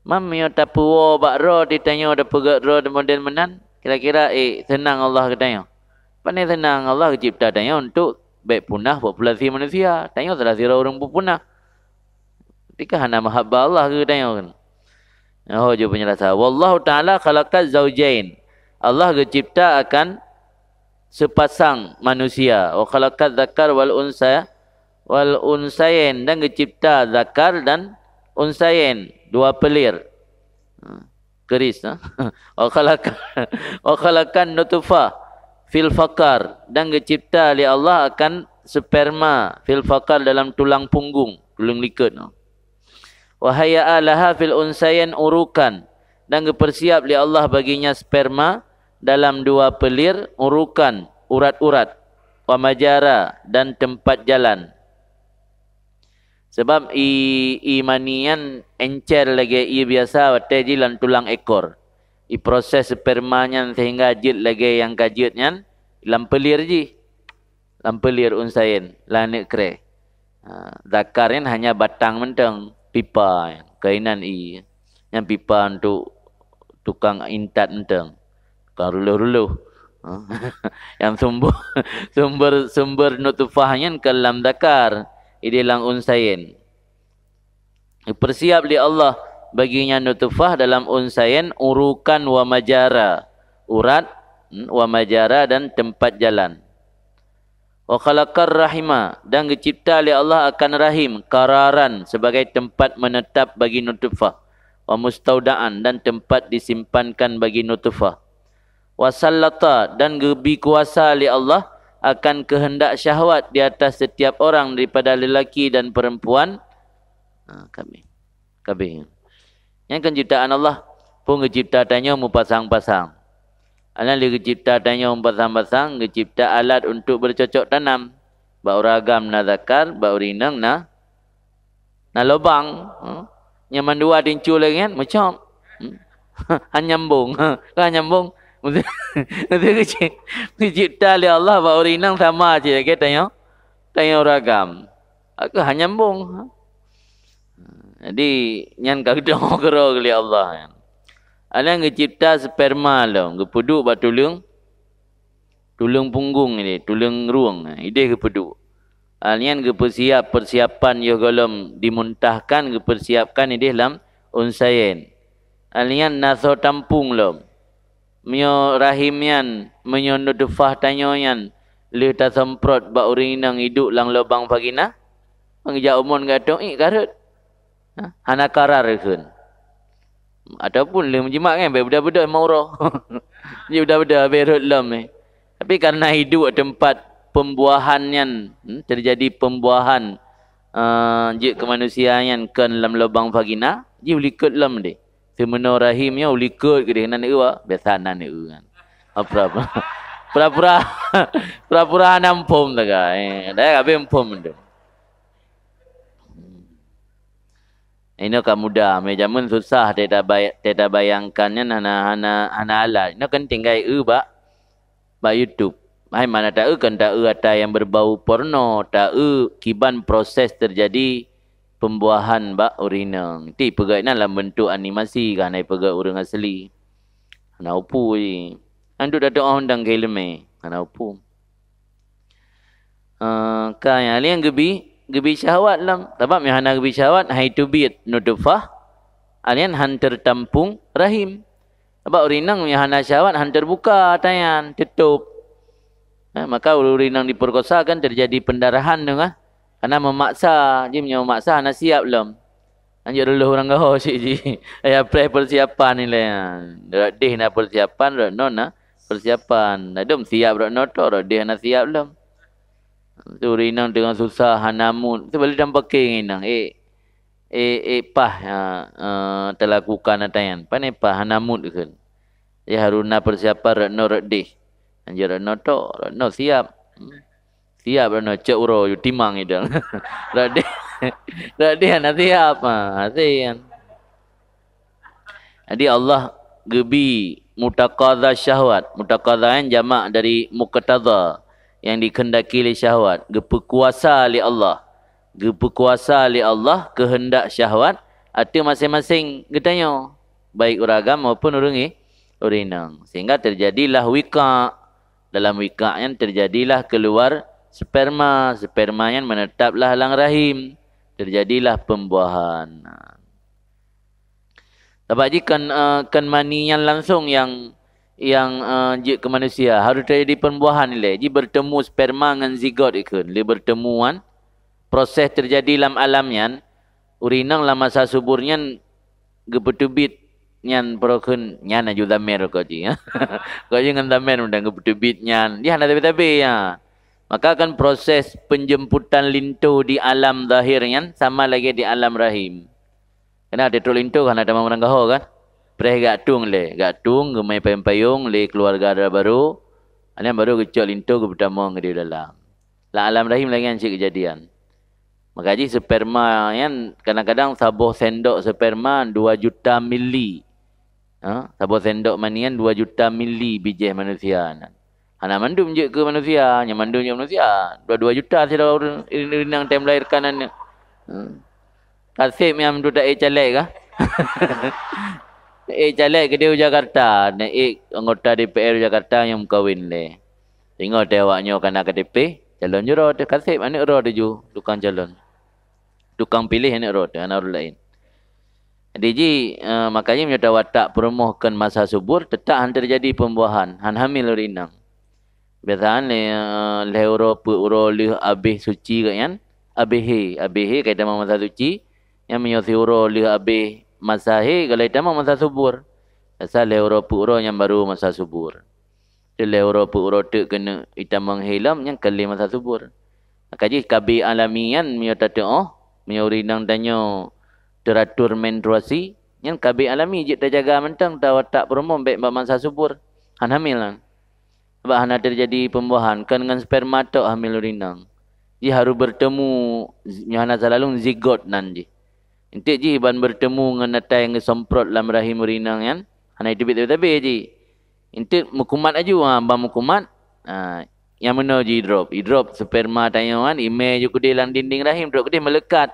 Mam meunyoe tapeuwoe bak droe di tanyoe, tapeugöt droe di model meunan, kira-kira, eh, seunang Allah keu tanyoe. Pane seunang Allah geucipta tanyoe untuk bèk punah populasi manusia. Tanyoe salah sidroe ureuëng peupunah. Tika hana mahabbah Allah keu tanyoe kan. Nyoe jeuet peunjelasan. Wallahu ta'ala khalaqaz zaujain. Allah geucipta akan sepasang manusia. Wa khalaqaz zakar wal unsa, wal unsayain, dan geucipta zakar dan unsayain, dua pelir. Ha, keris, ha. Wa khalaqa, wa khalaqan nutfah fil fakar, dan geucipta lé Allah akan sperma fil fakar dalam tulang punggung, tulang likot, ha. Wa hayya'a laha fil unsayain urukan, dan geupersiap lé Allah baginya sperma dalam dua pelir, urukan, urat-urat, wa majara, dan tempat jalan. Sebab i, i mani nyan encer lagèe ie biasa watèe jih lam tulang ekor. I proses sperma nyan sehingga jeuet lagèe nyang ka jeuet nyan lam pelir jih. Lam pelir unsayain, lam aneuk krèe. Ha, zakar nyan hanya batang mantong, pipa nyan, keuinan ie. Nyan pipa untuk tukang intat mantong. Tukang ruluh-ruluh. Ha. Nyang sumber, sumber, sumber nutfah nyan ka lam zakar, idéh lam unsayain. Dipersiap lé Allah baginya nutfah dalam unsayain urukan wa majara, urat, hmm, wa majara dan tempat jalan. Wa khalaqar rahima, dan geucipta lé Allah akan rahim, qararan, sebagai tempat menetap bagi nutfah, wa mustaudaan, dan tempat disimpankan bagi nutfah. Wa sallata, dan geubri kuasa lé Allah akan keuheundak syahwat di atas setiap orang daripada lelaki dan perempuan. Ha, kami. Kabeh. Nyan kan ciptaan Allah, pun geucipta tanyoe meupasang-pasang. Alah lé geucipta tanyoe meupasang-pasang, geucipta alat untuk bercocok tanam. Bak ureueng agam na zakar, bak ureueng inong na, na lobang. Ha? Nyang mandua tincu lagèe nyan, meucom. Hmm? Han nyambong. Kan nyambong. Geucipta lé Allah bak ureueng inong sama cit lagèe tanyoe, tanyoe ureueng agam. Ka han nyambong. Jadi, nyan ka geutanyoe keudroe lé Allah nyan. Alah geucipta sperma lom, geupeuduek bak tuleueng, tuleueng punggung idéh, tuleueng rueng, idéh geupeuduek. Alah nyan geupeusiap, persiapan yoh gohlom dimuntahkan, geupeusiapkan idéh lam unsayain. Alah nyan na soe tampung lom. Meunyoe rahim nyan, meunyoe nutfah tanyoe nyan lheueh tasemprot bak ureuëng inong iduek lam lubang vagina, meungeujak umon geutanyoe ié ka rhot. Ha, hana karar kheun. Ataupun lheueh meujimak kan, bèk beudôh-beudôh mak uroe. Jih beudôh-beudôh habéh rhot lom, eh. Tapi karena iduek teumpat pembuahan nyan, hmm, terjadi pembuahan, eh, jeuet keu manusia nyan kon lam lubang vagina, jih ulikot lom deh. Seumeunoe rahim nyoe ulikot keudeh nan eu, biasa nan eu kan. Pura-pura, pura-pura, pura-pura hana muphom taga, eh. Dah habéh muphom tu. Inoe ka mudah, mé jameun susah teutabay-, teubayangkan nyan hana, hana, hana alat. Inoe kan tinggai eu bak, bak YouTube. Hai mana taeu kan taeu ata yang berbau porno, taeu kiban proses terjadi pembuahan bak ureuëng inong. Ti peugah inan lam bentuk animasi kan hai peugah ureuëng asli. Hana upu ji. Anduk datang oh undang ke ilmu. Hana upu. Eh, ka nyang laén geubi, geubi syahwat lom. Sabab nyang hana geubi syahwat, hai teubiet nutfah, alian han tertampung rahim. Sabab ureuëng inong nyang hana syahwat han terbuka ata nyan, teutôp. Eh, maka ureuëng inong diperkosa kan terjadi pendarahan tu kan. Karena memaksa, jih meunyoe memaksa hana siap lom. Anjak reuloh urang gaho cit jih. Aya preh persiapan ilée. Rot deh na persiapan, rot noe na persiapan. Ladom siap rot noe tok, rot deh na siap lom. Tu ureuëng inong teungoh susah, hana mut. Tu balik dalam paké ngon inong. Eh, eh, eh, pah, ha, eh, teulakukan ata nyan. Pane pah, hana mut kheun. Ya haruna persiapan rot noe rot deh. Anjak rot noe tok, rot noe siap. Hmm. Siap rot noe cok uroe, yue timang idong. Rot deh, rot deh hana siap. Ha, hase nyan. Jadi Allah geubi mutaqadha syahwat. Mutaqadha nyan jamak dari muqtadha, yang dikehendaki lé syahwat. Geupeukuasa lé Allah. Geupeukuasa lé Allah keuheundak syahwat ateueh maséng-maséng geutanyoe, baik ureuëng agam maupun ureuëng i-, ureuëng inong. Sehingga terjadilah wika. Dalam wika nyan terjadilah keuluar sperma. Sperma nyan meunetaplah lam rahim. Terjadilah pembuahan. Sabab jih kon, eh, kon mani nyan langsong nyang, nyang, eh, jeuet keu manusia. Harôh teujadi pembuahan ilée. Jih beurtemu sperma ngon zigot ikheun. Lé beurtemuan, proses teujadi lam alam nyan, ureuëng inong lam masa subur nyan geupeuteubiet nyan, peurokheun nyan aju dhamer kok jih. Kok jih ngon dhamer meunan geupeuteubiet nyan. Jih hana tabe-tabe, ya. Maka kan proses penjemputan linto di alam zahir nyan sama lagée di alam rahim. Keunan teutrok linto hana tamong urang gaho kan? Preh geutueng lé, geutueng geumai payong-payong lé keuluwarga dara barô, nyan barô geucok linto geupeutamong di dalam. Lam alam rahim lagée nyan cit keujadian. Maka jih sperma nyan kadang-kadang saboh sendok sperma dua juta mili. Ha, saboh sendok mani nyan dua juta mili bijéh manusia nyan. Hana mandum jeuet keu manusia, nyang mandum jeuet manusia. Dua, dua juta sidroe ureuëng, ureuëng inong tem melahirkan aneuk. Hmm. Kaseb nyang mandum ta-ék caleg kah? Ta-ék caleg keudeh u Jakarta, na-ék anggota D P R Jakarta nyang meukawen lé. Ingat teuh awak nyoe kana K T P, calon jih droe teuh, kaseb aneuk droe teuh ju tukang calon. Tukang piléh aneuk droe teuh, hana ureuëng laén. Jadi jih, eh, maka jih meunyoe tawatak peurumoh kon masa subur, teutap han teujadi peumbuahan, han hamil ureuëng inong. Biasa lé, eh, lhée uroe peuet uroe lheueh abéh suci geuh nyan, abéh hé, abéh hé ka jitamong masa suci, nyan meunyoe siuroe lheueh abéh masa hé, ka lheueh jitamong masa subur. Biasa lhée uroe peuet uroe nyan barô masa subur. Teulhée uroe peuet uroe teuk keuneuk jitamong hé lom, nyan ka lheueh masa subur. Maka jih K B alami nyan meunyoe tateuoh, meunyoe ureuëng inong tanyoe teuratur menstruasi, nyan K B alami jeuet tajaga mantong, tawatak peurumoh bék bak masa subur, han hamil nyan. Sabab hana teujadi peumbuahan, kon ngon sperma tok hamil ureuëng inong. Jih harôh beurtemu, nyoe hana salah lôn, zigot nan jih. Enteuk jih ban beurtemu ngon ata nyang geusemprot lam rahim ureuëng inong nyan, hana jiteubiet tabe-tabe jih. Enteuk meukumat aju, ha, ban meukumat, ha, nyang meunoe jidrop. Idrop sperma tanyoe nyan, imé ju keudeh lam dinding rahim, drop keudeh meuleukat.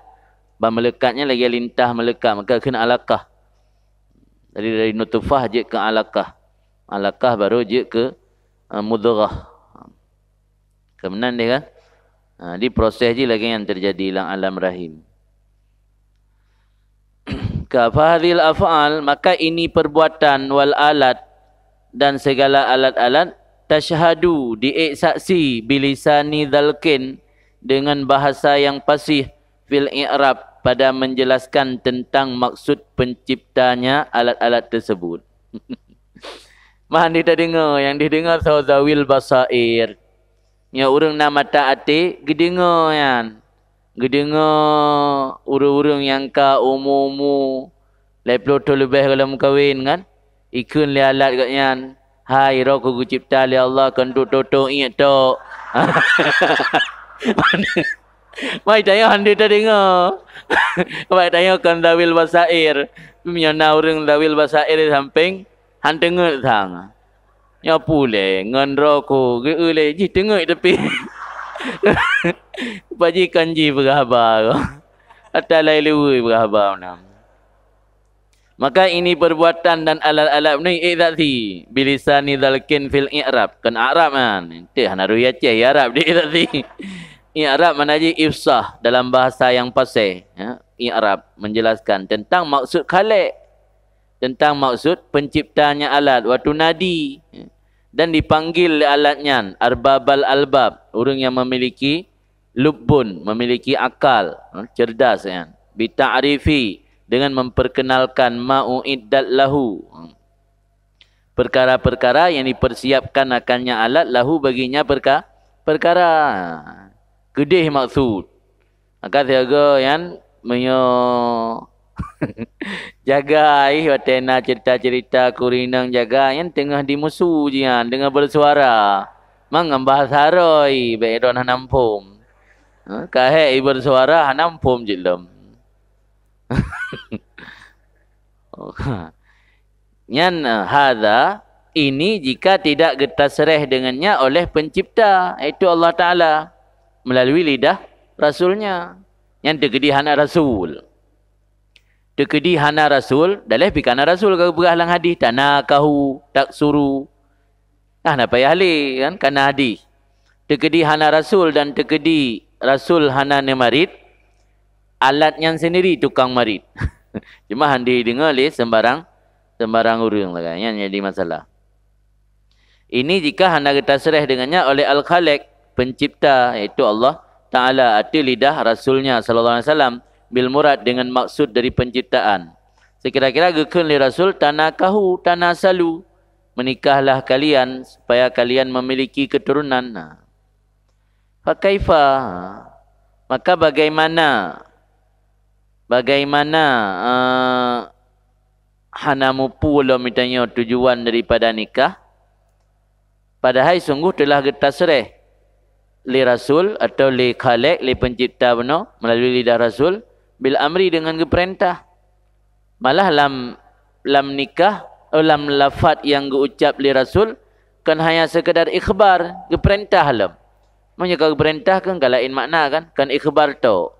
Ban meuleukat nyan lagée lintah meuleukat, maka kheun alakah. Jadi dari nutfah jeuet keu alakah. Alakah barô jeuet keu, eh, mudghah. Keu meunan deh kan? Ha, di proses jih lagée nyan teujadi lam alam rahim. Ka fahadhil af'al, maka ini perbuatan wal alat, dan segala alat-alat, tasyhadu, diék saksi, bilisani dzalkin, dengan bahasa yang fasih, fil i'rab, pada menjelaskan tentang maksud penciptanya alat-alat tersebut. Mah han deuh tadeungoe, nyang deuh deungoe soe zawil basair. Nyoe ureuëng na mata até geudeungoe nyan. Geudeungoe ureuëng-ureuëng nyang ka umu-umu lhée ploh thon leubeh gohlom meukawen kan, ikheun lé alat gobnyan, "Hai, droe kheueh geucebta lé Allah keu untuk toto iék tok." Mai tanyoe han deuh tadeungoe. Mai tanyoe kon zawil basair. Meunyoe na ureuëng zawil basair di sampéng, han teungeut sang. Nyoe pulée ngon droe kheueh geu-eu lé jih teungeut teupie. Rupa jih kon jih peugah haba. Ata lai luweue peugah haba meunan. Maka ini perbuatan dan alat-alat nyoe ék saksi, bilisani dzalkin fil i'rab, kon i'rab nyan. Teuh hana rui Aceh, i'rab di saksi. I'rab makna jih ifsah dalam bahasa yang fasih, ya. I'rab menjelaskan tentang maksud Khaliq, tentang maksud penciptanya alat, wa tunadi, dan dipanggil lé alat nyan, arbabal albab, ureuëng yang memiliki lubbun, memiliki akal, cerdas nyan, bita'rifi, dengan memperkenalkan ma u'iddat lahu, perkara-perkara yang dipersiapkan akannya alat, lahu, baginya perka-, perkara. Keudeh maksud. Maka siaga nyan meunyoe jagai watée na cerita-cerita kurineng jagai nyan teungoh dimusu jian, teungoh bersuara. Mang ngon bahasa roe, bék droe hana muphom. Ha, ka hék bersuara hana muphom cit lom. Nyan, eh, hadza, ini jika tidak geutasreh dengannya oleh Pencipta, yaitu Allah Taala, melalui lidah Rasul-Nya. Nyan teukeudi hana rasul. Teukeudi hana rasul, daleh pih kana rasul ka geupeugah lam hadis, tanakahu, taksuru. Nah, na payah lé, kan, kana hadis. Teukeudi hana rasul dan teukeudi rasul hana neumarit, alat nyan sendiri tukang marit. Cuma han dideungoe lé sembarang, sembarang ureuëng lagée nyan jadi masalah. Ini jika hana geutasreh dengannya oleh Al-Khaliq, Pencipta, yaitu Allah Taala, ateueh lidah Rasul-Nya sallallahu alaihi wasallam, bil murad, dengan maksud dari penciptaan. Sekira-kira geukheun lé Rasul, tanakahu, tanasalu, menikahlah kalian supaya kalian memiliki keturunan. Nah. Fakaifa? Maka bagaimana, bagaimana, eh, hana mupu lom tanyoe tujuan daripada nikah? Padahai sungguh telah geutasreh lé Rasul atau lé Khaliq, lé Pencipta bunoe melalui lidah Rasul, bil amri, dengan geupeurintah. Malah lam, lam nikah, oh, lam lafat nyang geuucap lé Rasul, kon hanya sekedar ikhbar, geupeurintah lom. Meunyoe ka geupeurintah kan ka laén makna kan, kon ikhbar tok.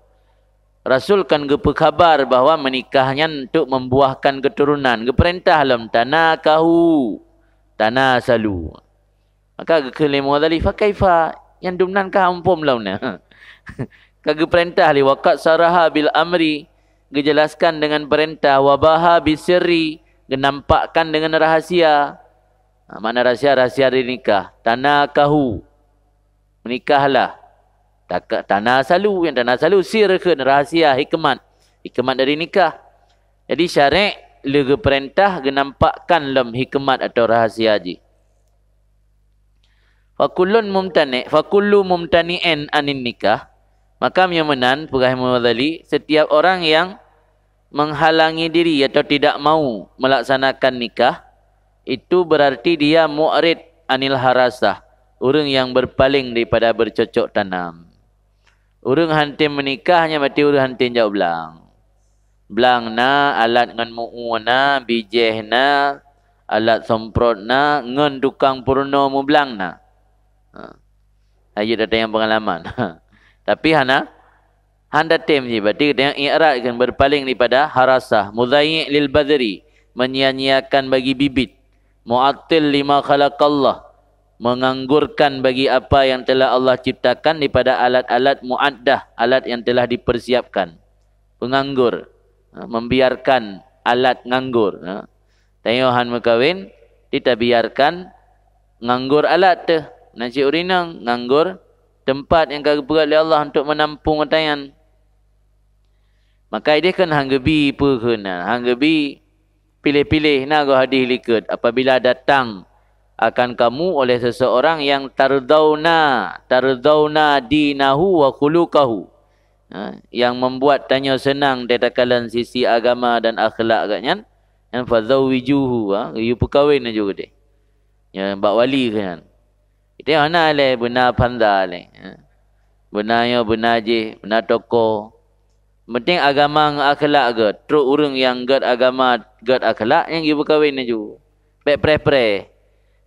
Rasul kon geupeukhabar bahwa meunikah nyan untuk membuahkan keturunan, geupeurintah lom, tanakahu, tanasalu. Maka geukheun lé Imam Ghazali, "Fa kaifa?" Nyan dumnan ka muphom lom na. Ka geupeurintah lé, "Wa qad saraha bil amri," geujelaskan dengan peurintah, "wa baha bisirri," geunampakkan dengan rahasia. Ha, makna rahasia, rahasia dari nikah. "Tanakahu," menikahlah. Taka-, tanasalu, nyang tanasalu, sir kheun, rahasia, hikmat. Hikmat dari nikah. Jadi, syarek lé geupeurintah geunampakkan lom hikmat atau rahasia jih. Fakullun mumtani-, fakullu mumtani'in anin nikah. Maka meunyoe meunan, peugah Imam Ghazali, setiap orang yang menghalangi diri atau tidak mau melaksanakan nikah, itu berarti dia mu'rid anil harasah, ureuëng yang berpaling daripada bercocok tanam. Ureuëng han tem meunikah nyan berarti ureuëng han tem jak blang. Blang na, alat ngon mu'ue na, bijéh na, alat semprot na, ngon tukang peurunoe meublang na. Ha. Ayo datang nyang pengalaman. Tapi hana, hana tem jih, berarti geutanyoe i'rad kan, berpaling daripada harasah, mudhayyi' lil badri, menyia-nyiakan bagi bibit, mu'attil lima khalaqallah, menganggurkan bagi apa yang telah Allah ciptakan daripada alat-alat mu'addah, alat yang telah dipersiapkan. Penganggur, ha, membiarkan alat nganggur, ha. Tanyoe han meukawen, Jadi tabiarkan nganggur alat teuh, na cit ureuëng inong nganggur teumpat nyang ka geupeugét lé Allah untuk meunampung ata nyan. Maka ideh kan hang geubi peue kheun, hang geubi piléh-piléh, na goe hadih likot, apabila datang akan kamu oleh seseorang yang tardhauna, tardhauna dinahu wa khuluqahu. Ha, yang membuat tanyoe seunang di takalon sisi agama dan akhlak geuh nyan, nyan fazawwijuhu, ha, yue peukawen laju keudeh. Ya, bak wali keuh nyan. Itu hana lé beuna panda lé. Ha. Beuna nyoe, beuna jih, beuna toko. Penting agama ngon akhlak gét. Trok ureuëng nyang gét agama, gét akhlak, nyang jipeukawen laju. Bék preh-preh.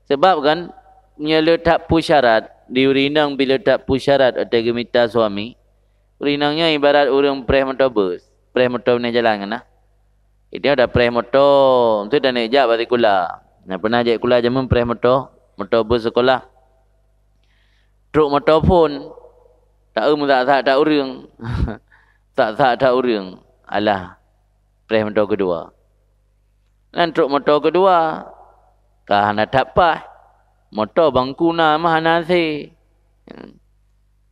Sebab kan, meunyoe le that peue syarat, di ureuëng inong bila that peue syarat watée geumita suami, ureuëng inong nyoe ibarat ureuëng preh moto bus, preh moto bak jalan kan nah. Itu ada preh moto, tu dan jak bak sikula. Nah, pernah jak sikula jameun preh moto, moto bus sekolah. Trok moto phon, taeu meusak-sak that ureuëng. Sak-sak that ureuëng. Alah, preh moto keudua. Nan trok moto keudua, ka hana that paih. Moto bangku na mah hana asé.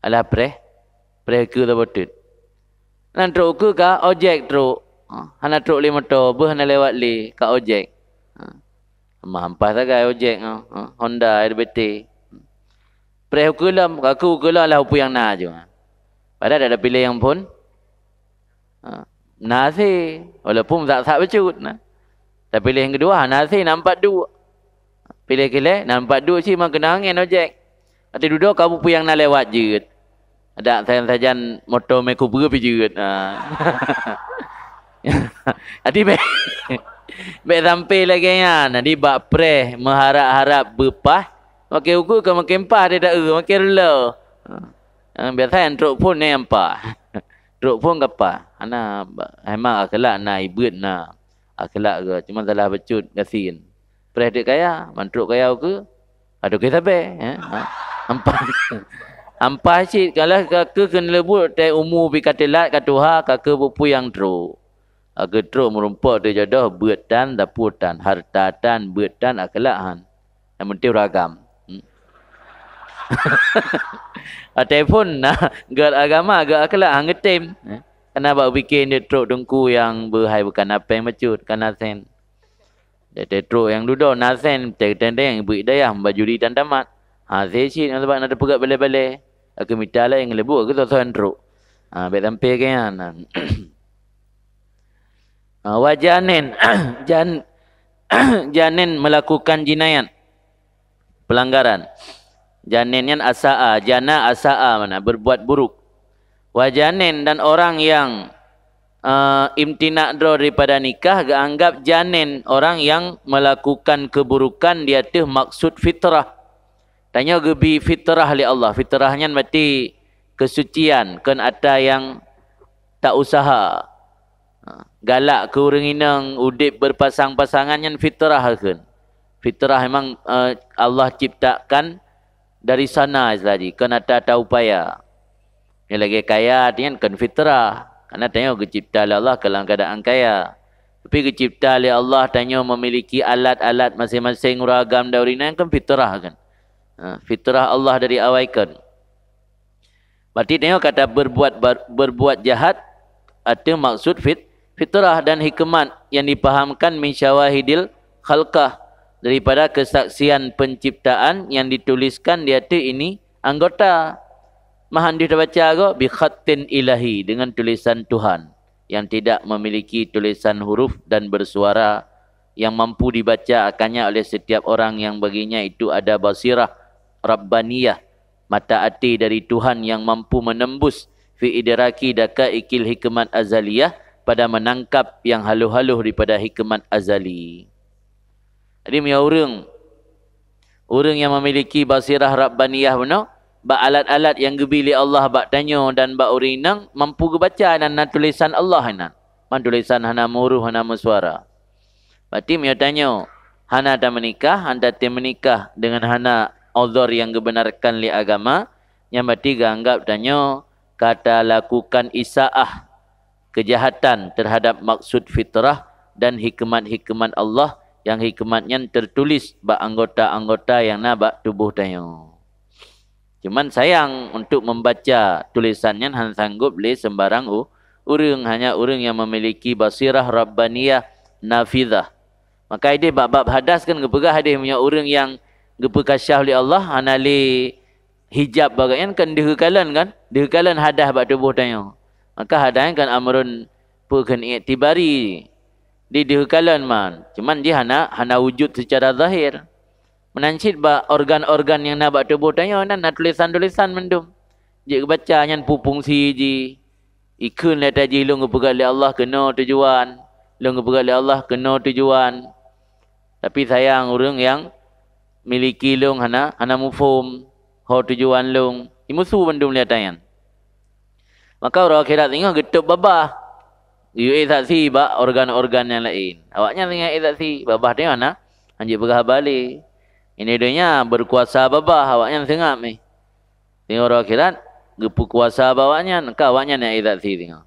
Alah preh, preh keue saboh teut. Nan trok keue ka ojek trok. Ha, hana trok lé moto, beuh hana lewat lé, ka ojek. Ha. Mah ampas sagai ojek, ha, ha, Honda, R B T. Preh ukeue lom, ka keue ukeue lom lah upeue nyang na ju. Padahai dak tapiléh nyang phon. Ha, na asé, walaupun sak-sak bacut na. Tapiléh nyang keudua hana asé, na empat duek. Piléh keu lhée, na empat duek cit mah keunong angén ojek. Watée dudoe ka upeue nyang na lewat jeuet. Adak sajan-sajan moto mé kubeuet pih jeuet. Ha. Jadi bék, bék sampai lagée nyan. Jadi bak preh meuharab-harab beupaih, makin ukeue ka makin paih di taeu, makin reuloh. Ha. Biasa nyang trok phon nyang paih. Trok phon ka paih. Hana, memang akhlak na, ibeuet na. Akhlak gét, cuma salah bacut gasien. Preh teuk kaya, ban trok kaya ukeue. Aduh, ke sabe, eh? Ha? Ampas. Ampas cit, kalau ka keue keuneuleubuet teuh umu pih ka teulat, ka tuha, ka keue peue-peue nyang trok. Ka keue trok meurumpok teuh jodoh, beuet tan, dapur tan, harta tan, beuet tan, akhlak han. Nyang penting ureueng agam. Hmm. Watée phon na, gét agama, gét akhlak, han geutem. Eh? Kana bak pike trok teungku nyang beuhai bukan apeng bacut, kana sen. Teutrok nyang dudoe na sen, teunteng beuet dayah bak juri dan tamat. Ha, se cit ngon sabab na teupeugét balée-balée. Aku mita laén ngon leubuk, aku soe-soe nyang trok. Ha, bék sampai keu nyan. Ha, wa janin, jan-, janin melakukan jinayat, pelanggaran. Janin nyan asaa, jana asaa, mana berbuat buruk. Wa janin, dan orang yang, eh, imtina droe daripada nikah geuanggap janin, orang yang melakukan keburukan di ateueh maksud fitrah. Tanyoe geubi fitrah lé Allah. Fitrah nyan berarti kesucian, kon atra nyang ta usaha. Ha, galak keu ureueng inong udeb beupasang-pasangan nyan fitrah kheun. Fitrah memang, eh, Allah ciptakan dari sana istilah jih, kon atra ta upaya. Nyang lagée kaya nyan kon fitrah, karena tanyoe geucipta lé Allah dalam keadaan kaya. Tapi geucipta lé Allah tanyoe memiliki alat-alat maséng-maséng ureueng agam dan ureueng inong kon fitrah kan. Ha, fitrah Allah dari awai kon. Berarti tanyoe ka ta berbuat bar-, berbuat jahat ateueh maksud fit-, fitrah dan hikmat yang dipahamkan min syawahidil khalqah, daripada kesaksian penciptaan yang dituliskan di ateueh ini anggota. Mahan deuh tabaca goe bi khattin ilahi, dengan tulisan Tuhan yang tidak memiliki tulisan huruf dan bersuara, yang mampu dibaca akannya oleh setiap orang yang baginya itu ada basirah rabbaniyah, mata até dari Tuhan yang mampu menembus fi idraki daqaiqil hikmat azaliyah, pada menangkap yang haluh-haluh daripada hikmat azali. Jadi, meunyoe ureueng, ureueng nyang memiliki basirah rabbaniyah bunoe, bak alat-alat nyang geubi lé Allah bak tanyoe dan bak ureueng inong, mampu geubaca nan na tulisan Allah inan. Man tulisan hana meuhuruf, hana meusuara. Berarti meunyoe tanyoe hana tameunikah, han tatem meunikah deungon hana uzur nyang geubenarkan lé agama, nyan berarti geuanggap tanyoe ka talakukan isaah, kejahatan terhadap maksud fitrah dan hikmat-hikmat Allah nyang hikmat nyan teutuléh bak anggota-anggota nyang na bak tuboh tanyoe. Cuman sayang, untuk membaca tulisan nyan hana sanggob lé sembarang u-, ureuëng, hanya ureuëng nyang memiliki basirah rabbaniyah nafizah. Maka ideh bak bab hadas kan geupeugah ideh meunyoe ureuëng nyang geupeukasyaf lé Allah hana lé hijab bak gobnyan kan deuheukalon kan? Deuheukalon hadas bak tuboh tanyoe. Maka hadas nyan kan amrun peue kheun iktibari. Di deuheukalon man. Cuman jih hana, hana wujud secara zahir. Meunan cit bak organ-organ nyang na bak tuboh tanyoe nan na tulisan-tulisan mandum. Jeuet geubaca nyan peue fungsi jih. Ikheun lé ata jih lôn geupeugah lé Allah keunoe tujuan. Lôn geupeugah lé Allah keunoe tujuan. Tapi sayang ureuëng nyang miliki lôn hana, hana muphom ho tujuan lôn. Imusu mandum lé ata nyan. Maka uroe akhirat singoh geutôb babah. Geuyue saksi bak organ-organ nyang laén. Awaknyan singoh ék saksi, babah tanyoe hana, hanjeuet peugah haba lé. Ini donya berkuasa babah, awaknyan seungab mih. Singoh uroe akhirat geupeukuasa bak awaknyan, ka awaknyan nyang ék saksi singoh.